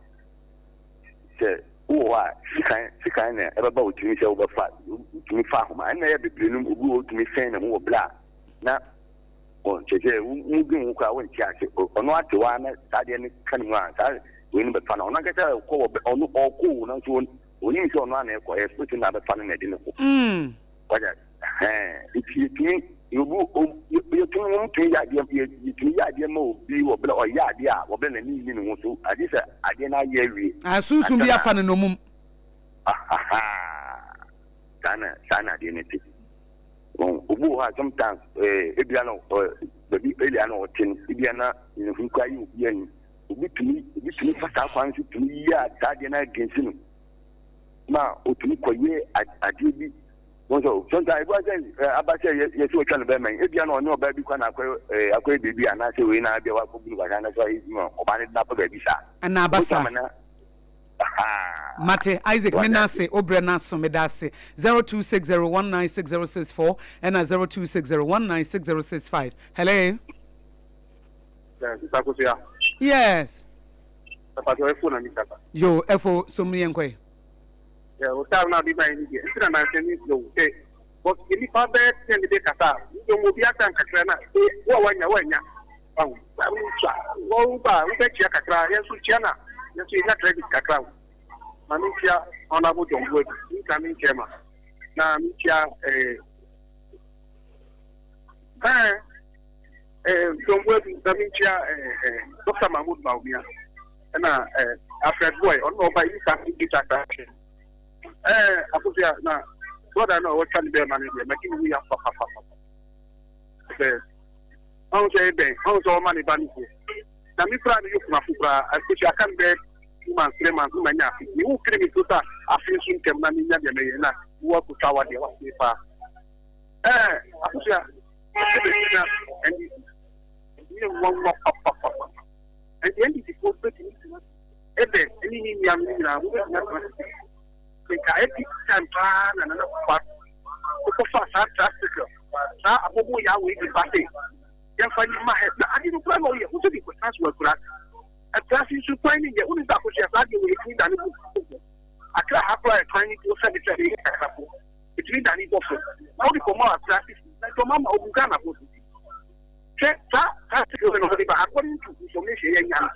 sɛ wowɔ hɔ a, sekan sekan na ɛbɛba wo tirim sɛ wobɛfa, wotumi fa ahoma. Ɛna ɛyɛ bebree no, obi wɔ hɔ otumi sɛn ne ho wɔ berɛ a na kyerɛ sɛ wodwen ho koraa wonte ase. Ɔno ate hɔ ara na saa adeɛ no ka ne mu a, saa wei no bɛfa no. Ɔno ankasa ɔkɔ wɔ ɔno ɔkɔ o, nanso onim sɛ ɔno ara na ɛkɔ, ɛyɛ spirit no na abɛfa no na ɛde no kɔ. Wagya hɛn nti yɛtumi obi yɛtumi wɔn tumi yɛ adeɛ yɛtumi yɛ adeɛ ma obi wɔ bere ɔyɛ adeɛ a wɔ bere n'ani nni ne ho so agye sɛ adeɛ no ayɛ awie. Ah, sunsum bi afa no nnommum. Saa na saa na adeɛ no te. Wɔn obi wɔ hɔ a sometimes ɛɛ ebia na ɔ baabi area na ɔte no ebia na ne ho kura yɛ obi ayi obi tumi obi tumi fa saa kwan so tumi yɛ saa adeɛ no against no. ma otumi kɔyɛ adeɛ bi wɔn sɛ sometimes ebi sɛ aba sɛ yɛ yɛ sɛ otwa no bɛrima yi ebia na ɔne ɔbaa bi kɔ na akɔyɛ ɛɛ akɔyɛ biribi anaasɛ wei na abia wakɔ bu no kwasa anaasɛ wayɛ bi ma ɔbaa no de n'akɔ baabi saa. Ɛna aba saa. Mate Isaac me nase obrɛ n'aso meda ase 0260196064 ɛna 0260196065 hello. Yes. Yo ɛfo som yɛn kɔɛ. Yɛ o time na ɔde ba yi ni deɛ nti na nansa mi nfilɛ o sɛ but nipa bɛyɛ ten de kasa a wode mu obi aka nkakra na wo a wanya wanya ahu wotwa wɔn ba wobɛtua kakra yɛn nso tua na yɛn nso yɛnya credit kakra o ma mentua honorable John Boadu nka me nkyɛn ma na mentua ɛɛ ɛɛ ɛɛ John Boadu na mentua ɛɛ ɛɛ Dr. Mahmoud Bawumia. Ɛna eh, Alfred Boy, ɔno na ɔba yi saa bi saa saa kyɛ. Eh, akosua na brɔda na ɔtwa ne bɛrima no deɛ, mɛgye ne ho ya papapapa. Sɛ ɔho sɛ ɛbɛn, ɔho sɛ ɔma ne ba no fuo. Na me koraa meyɛ kunafo koraa, akosua aka me bɛyɛ 2 months, 3 months, ma nya afe. Me wo firi me so sa afe nso ntɛm na menya deɛ mɛyɛ na wo akotwa wa deɛ wase paa. Eh, akosua, ɛsɛ bɛgyina NDC. Ɛnyɛ nwanwa papapapa. Ɛnti NDC foɔ bɛtumi tena ɛbɛ ɛne ne nua no nyinaa mo bɛtumi atena se nka ɛdi time paa na Nana Akufo-Addo wokɔfa saa tricycle saa abobo yaa wei de ba se yɛmfa nyi ma hɛ na ade no kura na ɔyɛ wosɛ de kɔtena so akura akura se nso kwan ne nyɛ wone sɛ akɔhyia saa adeɛ wei ɛtumi dane bo akra ha kora ɛkwan ne tuo sɛde sɛde yɛ kakrafo ɛtumi dane bɔfo na wode kɔma akura se na dɔma ma obu Ghana fo so. Hwɛ, saa saa sika wei na wɔde ba according to information yɛ nya no,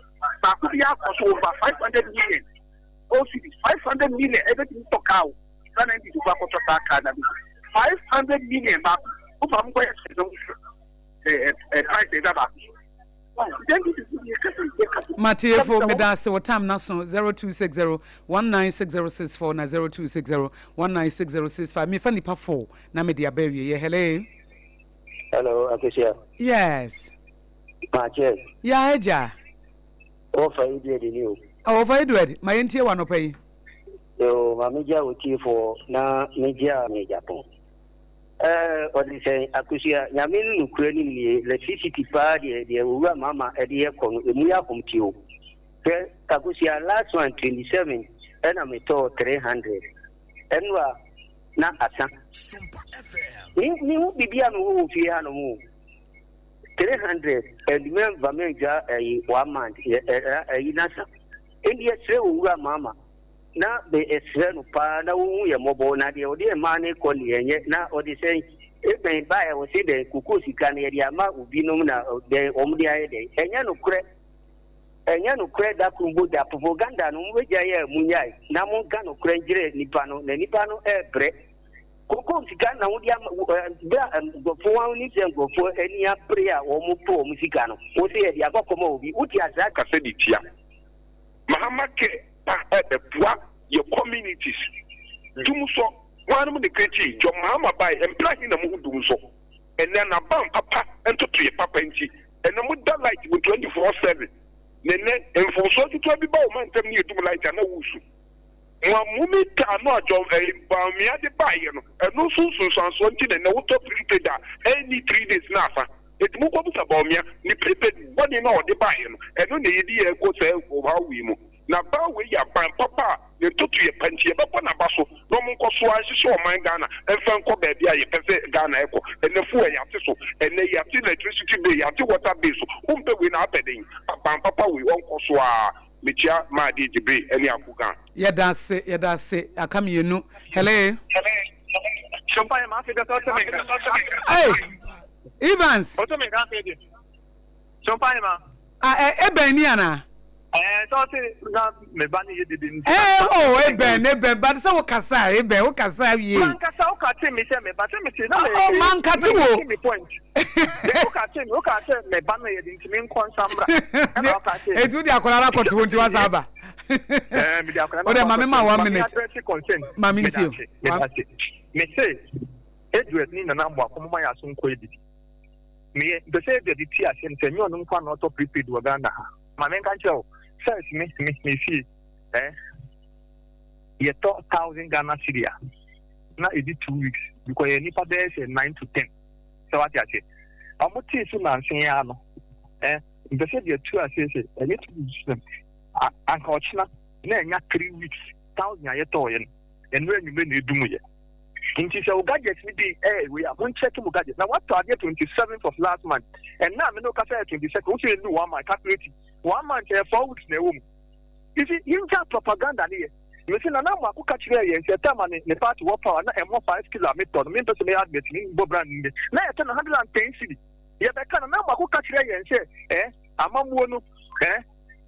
baako bi akɔ so over 500 million OCD, 500 million. Ɛbɛtumi tɔ kaa o. Saa na NDC fo akɔtɔ saa kaa na bi 500 million baako. Wofa mo kɔyɛ sɛ ɛdɔm ɛ ɛ price ɛda baako so. Matiefo, meda ase wɔ tam naso 0260 196064 na 0260 196065. Mefa nipa 4 na mede aba awie yɛ. Hello. Hello, Akosua. Yes. Maakyɛ. Ya agya. Wɔfa Edward ni o. Wɔfa Edward, ma yɛntie wɔ anɔpa yi. Yo, ma megya wo tiefoɔ na megya me Japan. Ɛɛ, ɔde sɛn Akosua, nyame no nokura nim nie, electricity paa deɛ deɛ owura mama ɛde yɛ kɔ no, emu yɛ ahomte o. Hwɛ, Akosua, last one 27 ɛna metɔɔ 300. Ɛno a na asa. Me me ho biribi a mewɔ wɔ fie hanom o. 300 ɛdumɛ nfa mɛ ntwa ɛyi one month ɛyi nasa. Ɛnti ɛsrɛ owura mama na bɛ ɛsrɛ no paa na wohu yɛ mmɔbɔ na deɛ ɔde ɛmaa no kɔ ne ɛnyɛ na ɔde sɛn ebɛn baeɛ ɔse dɛn kokoo sika no yɛde ama obinom na dɛn wɔn de ayɛ dɛn ɛnyɛ nokorɛ. Ɛnyɛ nokorɛ da koro mpo da propaganda no mobɛgyae a monyae na monka nokorɛ nkyerɛ nipa no na nipa no ɛrebrɛ. Kokom sika na wode ama berɛ a nkurɔfoɔ wɔn nim sɛ nkurɔfoɔ ani abere a wɔn pɛ wɔn sika no wo sɛ yɛde akɔ kɔma obi wote asaa. Kasa de tia Mahama kɛ pa ɛbɛboa yɛ communities. Dumsɔ hwannom ne creatii John Mahama bae mpra he na mohu dumsɔ? Ɛnɛ n'aban papa ntotoeɛ papa nti ɛnɛ mo da light mu 24/7 na ɛnɛ mfomsoɔ ketewa bi ba wo mantam ne yɛdum light a na woresu. Mo a mo meter no a John ɛɛ Bawumia de baeɛ no ɛno nso nsunsuansoɔ nti na ɛnɛ wotɔ prepaid a ɛnni 3 days na asa. Enti monkɔbisa Bawumia ne prepaid bɔne no a ɔde baeɛ no ɛno na yɛde yɛn rekɔ saa ɔhaw wei mu. Na ban wei yɛ aban papa a ne ntotoeɛ pa nti yɛbɛbɔ n'aba so. na ɔmo nkɔ so ara nhyehyɛ ɔman Ghana mfa nkɔ baabi a yɛpɛ sɛ Ghana ɛkɔ. Ɛnɛ fuel yɛate so, ɛnɛ yɛate electricity bill, yɛate water bill so, wompɛ wei na apɛ den? Aban papa wei ɔnkɔ so ara. Mekyia Maadi Gyebe ɛne Akogan. Yɛda ase, yɛda ase. Aka mienu. Hello. Hey, Evans. Ah, eh, Eben ni ana? Eh, so se na me ba ne ye dede nti. Eh, oh, Eben, Eben, but sɛ wo kasa, Eben, wo kasa wie. Man kasa wo ka te me sɛ me ba sɛ me te na me. Oh, man ka te wo. Me point. De wo ka te me, wo ka sɛ me ba no ye de nti me nkɔ nsambra. Ɛna wo ka te. Eti wo de akɔla na kɔto nti wa sa aba. Eh, me de akɔla na. O de ma me ma 1 minute. Ma me ntie. Me me se Edward ni nana mo akɔmɔ ma ya so nkɔ edidi. Meyɛ mpɛ sɛ Edward ti aseɛ no sɛ ɛnyɛ ɔno nko na ɔtɔ prepaid wɔ Ghana ha. Ma menka nkyerɛ wo, first me me me fie eh, yɛtɔ 1000 Ghana cedi a na ɛdi 2 weeks because yɛ nipa bɛyɛ sɛ 9 to 10 sɛ wate aseɛ. Ɔmo tee so nanse yi ara no eh, mpɛ sɛ deɛ tu aseɛ sɛ ɛnyɛ 2 weeks na anka ɔkyena na ɛnya 3 weeks 1000 a yɛtɔɔyɛ no ɛno anwummerɛ na ɛdum yɛ. Nti sɛ wo gadget no bi ɛyɛ wei a, mon check mo gadget. Na watɔ adeɛ 27th of last month. Ɛnna a me ne wo kasa yɛ 22nd, wo sɛ ɛnnu one month, calculate. One month ɛyɛ 4 weeks na ɛwɔ mu. You see, yɛngya propaganda ne yɛ. Me se Nana Amoako ka kyerɛɛ yɛn sɛ time a ne ne party wɔ power na ɛmmɔ 5 kilo a metɔ no, mempɛ sɛ mɛyɛ advert, membɔ brand no din, na yɛtɔ no 110 cedi. Yɛbɛka Nana Amoako ka kyerɛɛ yɛn sɛ eh, amammuo no eh,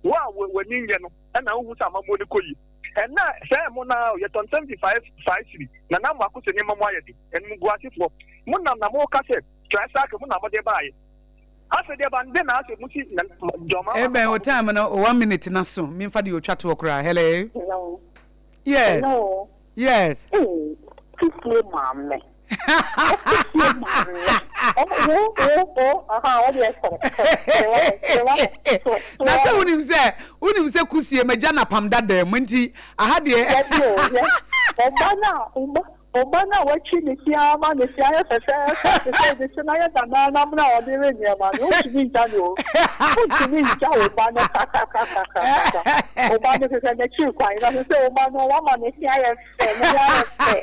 wo a w'ani nyɛ no ɛna wohu sɛ amammuo no kɔ yie. Ɛna sɛ ɛmo na yɛtɔn 75 5 cedi na na mo akosɛ nneɛma mu ayɛ de ɛnum gu asefoɔ mo nam na mo ka sɛ tricycle mo na mo de baayɛ afei deɛ ba nde na asɛ mo si na dɔma. Eben o time no 1 minute na so memfa deɛ otwa toɔ koraa. Hello. Hello. Yes. Hello. Yes. Hey, Fisie maame. Fisie maame. Oh, oh, oh, aha, what do you say? Na sɛ wonim sɛ kusie magya napam dada mu nti aha deɛ. Ɔba na ɔba na watwi ne ti ama ne ti ayɛ fɛfɛɛfɛ te sɛ ne ti na yɛ dananam na ɔde re nneɛma no, wontumi ngya no o, wontumi ngya wo ba no kakakakakaka. Ɔba no hwehwɛ n'akyiri kwan na sɛ ɔba no wama ne ti ayɛ fɛ, ne ho ayɛ fɛ.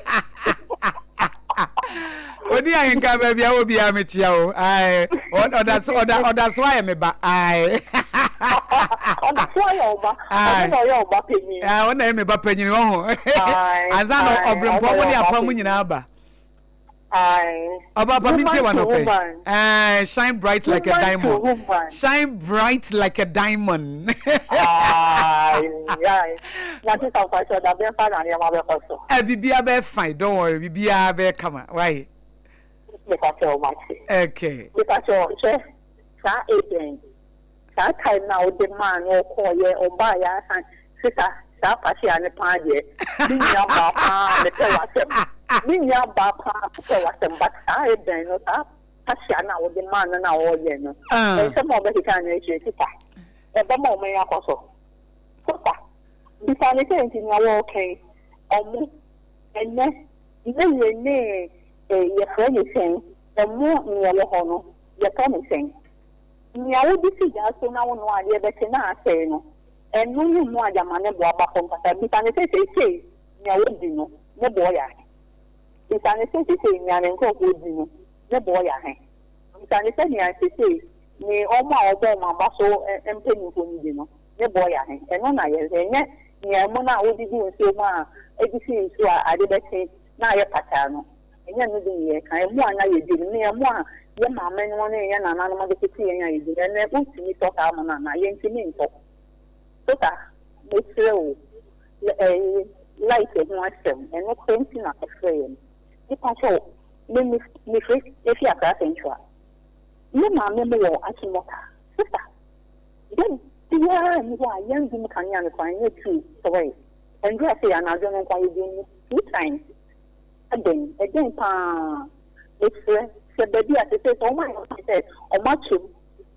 Oni ahenka baabi a wɔ biara mekyia o. Ae, ɔda so ɔda ɔda so ayɛ me ba. Ae. Ɔda so ayɛ ɔba. Ɔno na ɔyɛ ɔba panyin. Ae, ɔno na ɛyɛ me ba panyin wɔ ho. Ansa na ɔbrempɔn mu ne apam mu nyinaa ba. Ɔba pa mi tie wa nɔpɛ. Ae, shine bright like a diamond. Shine bright like a diamond. Ae, ae. Na sisan fa kyɛ da bɛn na nneɛma bɛkɔ so? Ɛ biribiara bɛyɛ fine, don't worry, biribiara bɛyɛ kama. Why? Mepa kyɛw mate. Okay. Mepa kyɛw hwɛ saa Eben saa time na wode maa no ɔkɔɔyɛ ɔbaa yɛ asan sisa saa pahyia ne paa deɛ, me nua baa paa mepɛ w'asɛm, me nua baa paa mepɛ w'asɛm, but saa Eben no, saa pahyia na wode maa no na ɔɔyɛ no, nsɛm a ɔbɛkeka no akyire sisa ɛbɛma ɔmo ani akɔ so. Sisa bisa ne sɛ nti nea wɔɔkɛn ɔmo ɛnɛ ne yɛ ne yɛfrɛ ne sɛn, ɛmo nea ɛwɔ hɔ no yɛtɔ ne sɛn, nea wode si gya so na wonoa adeɛ bɛkye na asɛe no, ɛno ne mu agyama ne boa ba fam kasa. Bisa ne sɛ seesei nea wodi no ne boɔ yɛ ahe. Bisa ne sɛ seesei nea ne nkurɔfoɔ di no ne boɔ yɛ ahe. Bisa ne sɛ nea seesei ne ɔmo a wɔbɔ ɔmo aba so mpanyinfoɔ no di no ne boɔ yɛ ahe. Ɛno na yɛhwɛ, nyɛ nea ɛmo no a wode gu nsuo mu a ɛde si nsuo a ade bɛkye na ayɛ pataa no. Ɛnyɛ no bi ne yɛka. Ɛmo a na yɛdi no ne ɛmo a yɛ maame no ne yɛ nananom de tete yɛn a yɛdi no, ɛnɛ wotumi tɔ saa mo no anaa? Yɛntumi ntɔ so. Mesrɛ wo, ɛyi light ho asɛm ɛno kora nti na ɛfrɛ yɛn. Nipa kyɛw, me mefiri efi Accra Central. Me maame mo wɔ Achimota. Sister, da biara nni hɔ a yɛndum kanea no koraa nyɛ two three. Ndura sɛ anadwo no nkwa yɛdum no two times. Ɛdɛn ɛdɛn paa? Mesrɛ sɛ baabi a sese sɛ ɔmo ayɛ sɛ ɔmo akyɛm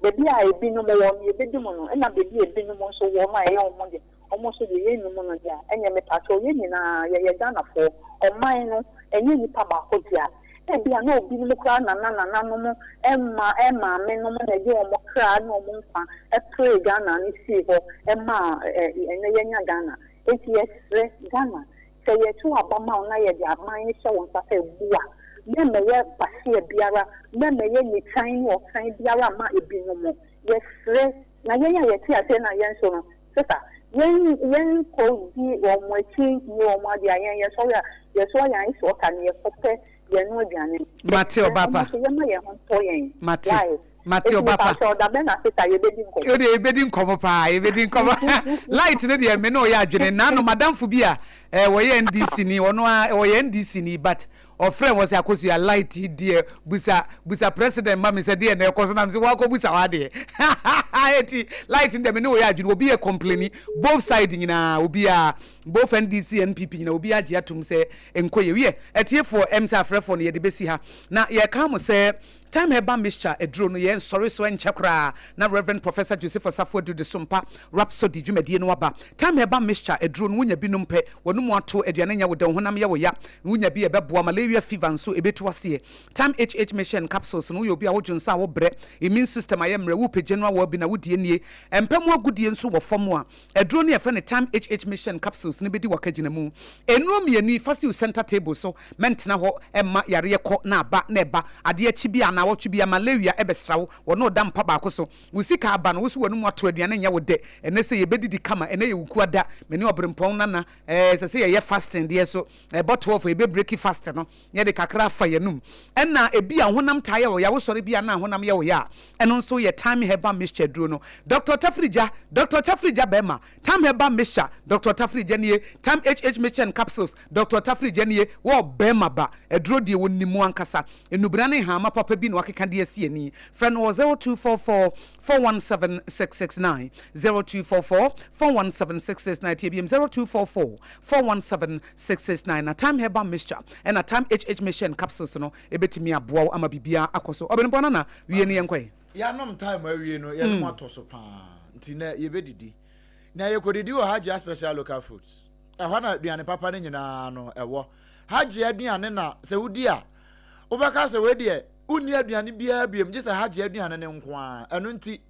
baabi a ebinom wɔ no yɛbɛdum no, ɛna baabi a ebinom nso wɔ no a ɛyɛ ɔmo deɛ ɔmo nso deɛ yɛnnum no deɛ a, ɛnyɛ. Mepakyɛw, yɛn nyinaa yɛyɛ Ghanafoɔ. Ɔman no ɛnyɛ nipa baako dea. Ebi a na obinom koraa nana nananom ɛma ɛmaame nom na ɛde wɔn kra ne wɔn nkwa ɛpere Ghana no sii hɔ ɛma ɛ ɛnɛ yɛnya Ghana. Eti yɛsrɛ Ghana. Sɛ yɛto aba ma wo na yɛde aman no hyɛ wo nsa sɛ bu a, mɛmmɛyɛ basia biara, mɛmmɛyɛ nitan ne ɔtan biara mma ebinom. Yɛsrɛ, na yɛn a yɛte aseɛ na yɛn nso no, sesa, yɛn yɛnkɔ di wɔn akyi nyɛ wɔn adeɛ a, yɛn yɛsɔre a, yɛsoa yɛn ice water na yɛkɔpɛ yɛn no aduane. Mate Yɛsrɛ, ɔba wɔn pa. nso yɛmma yɛn ho ntɔ yɛn. Mate. Why? Mate Enti ɔba pa. mepakyɛw, da bɛn na sesa yɛbɛdi nkɔmmɔ? Wo deɛ yɛbɛdi nkɔmmɔ paa, yɛbɛdi nkɔmmɔ. Light no deɛ me ne ɔyɛ adwene. Naano madamfo bi a eh, wɔyɛ NDC ni, ɔno a ɔyɛ NDC ni but ɔfrɛ wɔ sɛ Akosua light yi deɛ busa busa president ma me sɛ deɛ na ɛkɔ so na me sɛ wakɔ busa w'adeɛ. Eti light no deɛ me ne ɔyɛ adwene, obi yɛ complaini both side nyinaa, obiara both NDC NPP nyinaa obiara agye atum sɛ nkɔ yɛ. Wiɛ, atiefoɔ ɛm sɛ afrɛfoɔ no yɛde bɛsi ha na yɛka mo sɛ Thyme Herbal Mixture aduro no yɛ nsɔre so ɛnkyɛ koraa na Rev. Professor Joseph Osafo Adu de Sompa Rhapsody dwumadie no aba. Thyme Herbal Mixture aduro no wonya bi nom pɛ, w'anomu ato, aduane nyɛ wo dɛ, wo honam yɛ wo ya, wonya bi a ɛbɛboa, malaria fever nso ɛbɛtu aseɛ. Thyme HH Mixture and Capsules no woyɛ obi a wodwo nsa a wobrɛ, immune system ayɛ mmerɛ, wopɛ general well being a wodie nie. Mpa mu agodie nso wɔ fam a, Aduro no yɛfrɛ no Time HH Mission Capsules no bɛdi w'akagyinamu. Nnuro mmienu yi, fa si wo center table so. Mɛntena hɔ mma yareɛ kɔ na aba na ɛba. Adeɛ kye bi a naawɔtwe bi a malaria bɛsra wo. Wɔne wo da mpa baako so. Wo sika aba no, wo nso w'anum ato aduane nyɛ wo dɛ. Ɛnnɛ sɛ yɛbɛdidi kama. Ɛnnɛ yɛ Wukuada. Me ne Ɔberempɔn Nana, ɛɛ, ɛsɛ sɛ yɛyɛ fasting deɛ so. Ɛbɔ 12 a, yɛbɛ breaki fast no. Yɛde kakra afa yɛn anum. Ɛna ebi a honam taa yɛ wo ya, wosɔre bi a na honam yɛ wo ya a, ɛno nso yɛ Thyme Herbal Mixture aduro no. Doctor Tafirigya, Doctor Tafirigya bɛrima, Thyme Herbal Mixture, Doctor Tafirigya nie, Thyme HH Mixture and Capsules, Doctor Tafirigya nie, wɔ bɛrima ba, aduro deɛ wɔnim mu ankasa. Nnubena ne nhaama papa bi na wakeka de asi ani. Frɛ no wɔ 0244 417 669, 0244 417 669, tie biom, 0244 417 669 na Thyme Herbal Mixture ɛna Thyme HH Mixture and Capsules no ɛbɛtumi aboa wo ama biribiara akɔ so. Ɔbenempɔn Nana, wie ne yɛnkɔ ɛ. Yɛanom thyme awie no, yɛnom atɔ so paa nti nɛ yɛbɛdidi. Na yɛkɔdidi wɔ Hajia Special Local Foods. Ɛhɔ na aduane papa no nyinaa no ɛwɔ. Hajia aduane na sɛ wodi a, wobɛka sɛ wei deɛ wonni aduane biara biom gye sɛ Hajia aduane no nko ara. Ɛno nti,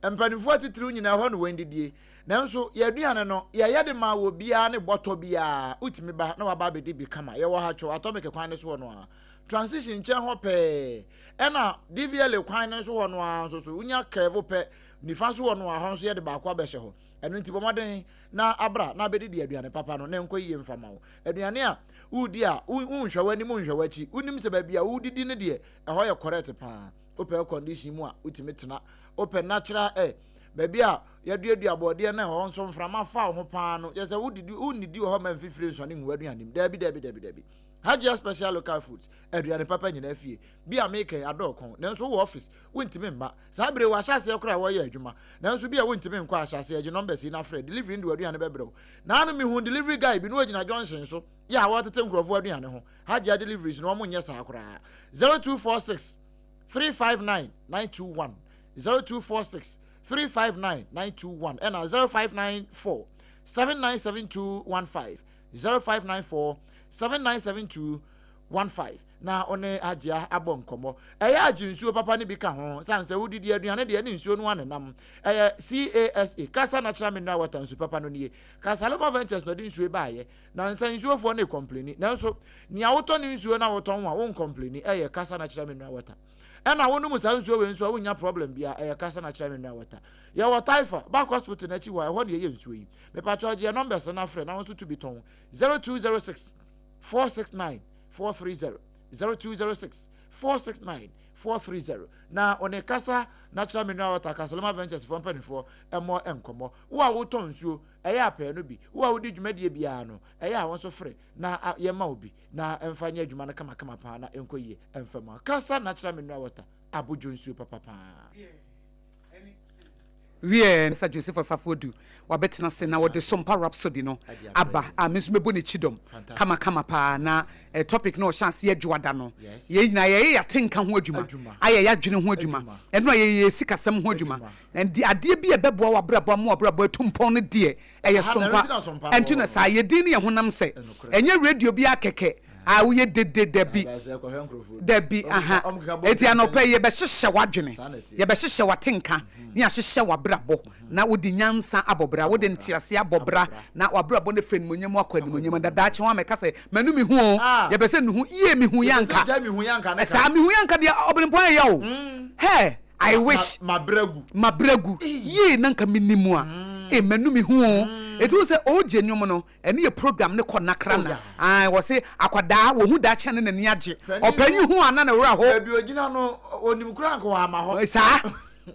mpanimfoɔ atitiriw nyinaa ɛhɔ na wɔn didie. Nanso yɛn aduane no, yɛyɛ de ma obiara ne bɔtɔ biara. Wotumi ba na waba abɛdi bi kama. Yɛwɔ ha Twɔ Atomic kwan no so hɔ no ara. Transition nkyɛn hɔ pɛɛ. Ɛna DVLA kwan no nso hɔ no ara nso so. Wonya curve pɛ, nifa so hɔ no ara, hɔ nso yɛde baako abɛhyɛ hɔ. Ɛno nti bɔ mmɔden na abra na abɛdidi aduane papa no na ɛnkɔ yie mfa ma wo. Aduane a woredi a wonhwɛ w'anim wonhwɛ w'akyi. Wonim sɛ baabi a woredidi no deɛ, ɛhɔ yɛ correct paa. Wopɛ air condition mu a, wotumi tena. Wopɛ natural air, baabi a yɛaduadua borɔdeɛ na ɛhɔ nso mframa fa wo ho paa no, kyerɛ sɛ wodidi, wonnidi wɔ hɔ ma mfifire nsɔne ngu w'aduane mu. Daabi, daabi, daabi, daabi. Hajia Special Local Foods, aduane papa nyinaa fie. Bi a meka yi, adɔɔko, nanso wowɔ office, wontumi mma. Saa bere yi, wɔahyɛ aseɛ koraa a wɔreyɛ adwuma. Nanso bi a wontumi nkɔ ahyɛaseɛ, gye numbers yi na frɛ, delivery no de w'aduane bɛbrɛ wo. Naano mehuu delivery guy bi na ɔgyina junction so yɛ a ɔretete nkurɔfoɔ aduane ho. Hajia deliveries no, wɔnyɛ saa koraa. 0246 359 921, 0246 359 921, ɛna 0594 797215, 0594 797215 na wo ne Hajia abɔ nkɔmmɔ. Ɛyɛ agye nsuo papa no bi ka ho, sane sɛ wodidi aduane deɛ ne nsuo no anenam. Ɛyɛ CASA, Casa Natural Mineral Water nsu papa no nie. Casaloma Ventures na ɔde nsuo yi baeɛ. Nansa nsuofoɔ no rekɔmpleni, nanso nea wotɔ ne nsuo na wotɔn a wonkɔmpleni, ɛyɛ Casa Natural Mineral Water. Ɛna wonom saa nsuo wei nso a wonnya problem biara, ɛyɛ Casa Natural Mineral Water. Yɛwɔ Taifa, Back Hospital no akyi hɔ a, ɛhɔ na yɛyɛ nsuo yi. Mepakyɛw gye yɛn numbers no na frɛ na wo nso tu bi tɔn, 0206 469 430, 0206 469 430, na wo ne Casa Natural Mineral Water, Casaloma Ventures foɔ mpanimfoɔ mmɔ nkɔmmɔ. Wo a wotɔn nsuo, ɛyɛ a pɛɛ no bi. Wo a wodi dwumadie biara no, ɛyɛ a wo nso frɛ na yɛmma wo bi na ɛmfa nyɛ adwuma no kamakama paa na ɛnkɔ yie ɛmfa mu. Kasa Natural Mineral Water, abodwo nsuo papa paa. Wiɛ, Sir Joseph Osafo-Adu wabɛtena ase na wɔde Sompa Rhapsody no aba a me nso mɛbɔ n'akyi dɔm kamakama paa na eh, topic no ɔhyɛ aseɛ dwoada no yɛn nyinaa yɛyɛ yɛatenka ho adwuma ayɛ yɛadwene ho adwuma ɛno a yɛyɛ sikasɛm ho adwuma Ɛnde adeɛ bi a ɛbɛboa w'abrabɔ ama w'abrabɔ atu mpɔn no deɛ, ɛyɛ sompa. Ɛnti na saa yɛ din ne yɛn honam sɛ. Ɛnyɛ radio biara kɛkɛ. A woyɛ dede dabi dabi aha. Eti anɔpa yi yɛbɛhyehyɛ w'adwene, yɛbɛhyehyɛ w'atenka, ne yɛahyehyɛ w'abrabɔ na wode nyansa abɔ bra, wode nteaseɛ abɔ bra na w'abrabɔ no afiri animuonyam mu akɔ animuonyam mu. Na daakye wɔn amɛka sɛ manu me ho o, yɛpɛ sɛ nuhu yie mehu yɛ anka. Saa mehu yɛ anka deɛ ɔbenempɔn ɛyɛ o. Hɛ! I wish mabrɛ gu yie na nka menim a eh manu me ho o. Eti wo sɛ OJ nnwom no ɛne yɛ program no kɔ nakra na ae wɔ se akwadaa wɔ hu daakye a ne n'ani agye ɔpanyin hu a na ne werɛ ho. Baabi ogyina no onim koraa nka wama hɔ. Saa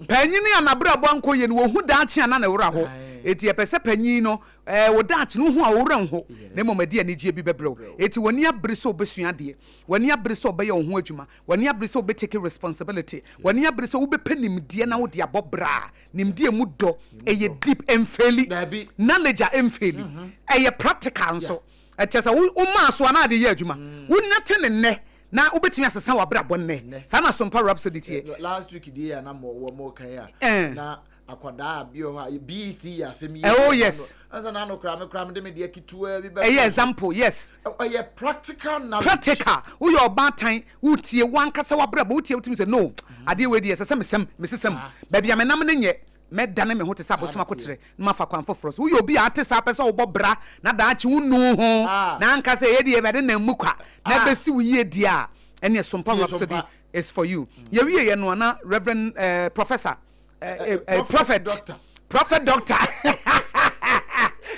panyin a n'abrabɔ ankɔ yie no wɔ hu daakye a na ne werɛ ho eti yɛpɛ sɛ panyin no ɛɛ wo daakye no wohu a wo werɛ nho na mmom ɛde anigyeɛ bi bɛbrɛ wo eti w'ani abere sɛ wobɛsua adeɛ w'ani abere sɛ wobɛyɛ wo ho adwuma W'ani abere sɛ wobɛ take responsibility. W'ani abere sɛ wobɛpɛ nimdeɛ na wode abɔ bra. Nimdeɛ mu dɔ, ɛyɛ deep, ɛnfeeli. Knowledge a ɛnfeeli. Ɛyɛ practical nso. Ɛkyerɛ sɛ wo maa so a na ade yɛ adwuma. Wonya te no nnɛ na wobɛtumi asesa w'abrabɔ nnɛ. Saa na Sompa Rhapsody teɛ. Last week deɛ yɛ a na mo ka yi a, na akwadaa bi wɔ hɔ a BEC yɛ asɛm yi. Oh yes. Ansa na ano koraa me koraa mede me deɛ ketewa bi bɛ. Ɛyɛ example, yes. Ɛyɛ practical knowledge. Practical. Woyɛ ɔbaatan, wotie w'ankasa w'abrabɔ, wotie wotumi sɛ no, adeɛ wei deɛ ɛsɛ sɛ mesɛm, mesesam. Baabi a menam no nyɛ, mɛdane me ho te sɛ abosom akoterɛ na mafa kwan foforɔ so. Woyɛ obi a ate saa pɛ sɛ wobɔ bra na daakye wonnu ho na anka sɛ ɛyɛ deɛ mɛde nam mu kwa na ɛbɛsi wo yie deɛ a, ɛneɛ Sompa Rhapsody is for you. Yɛwieɛ no a na Reverend eh, Professor Eh, eh, prophet prophet doctor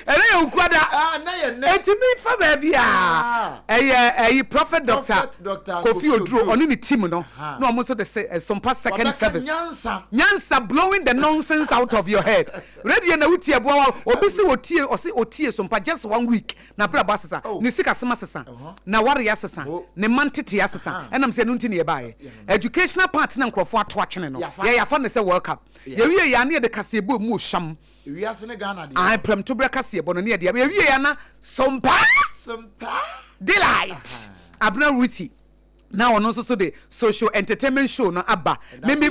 ɛnɛ yɛ okuada ɛtumi fa baabi a ɛyɛ ɛyi prophet doctor Kofi Oduro ɔne ne team no na ɔmo nso de se ɛsompa second service nyansa blowing the nonsense out of your head radio na wotie ɛboa wa obi si otie ɔsi otie sompa just one week na abrabɔ asesa oh. Ne sikasɛm asesa na ware asesa ne mma ntete asesa ɛnam sɛ ɛno nti ne yɛbaeɛ educational part na nkurɔfoɔ ato atwene no yɛ yɛafa no sɛ world cup yɛwie yɛ a ne yɛde kaseɛbɔ mu ohyam wiase ne Ghana deɛ ae prɛmtoberɛ kaseɛbɔ no ne yɛde yɛwie yɛ na sompa delight Abena Ruthie na ɔno nso so de social entertainment show no aba meme.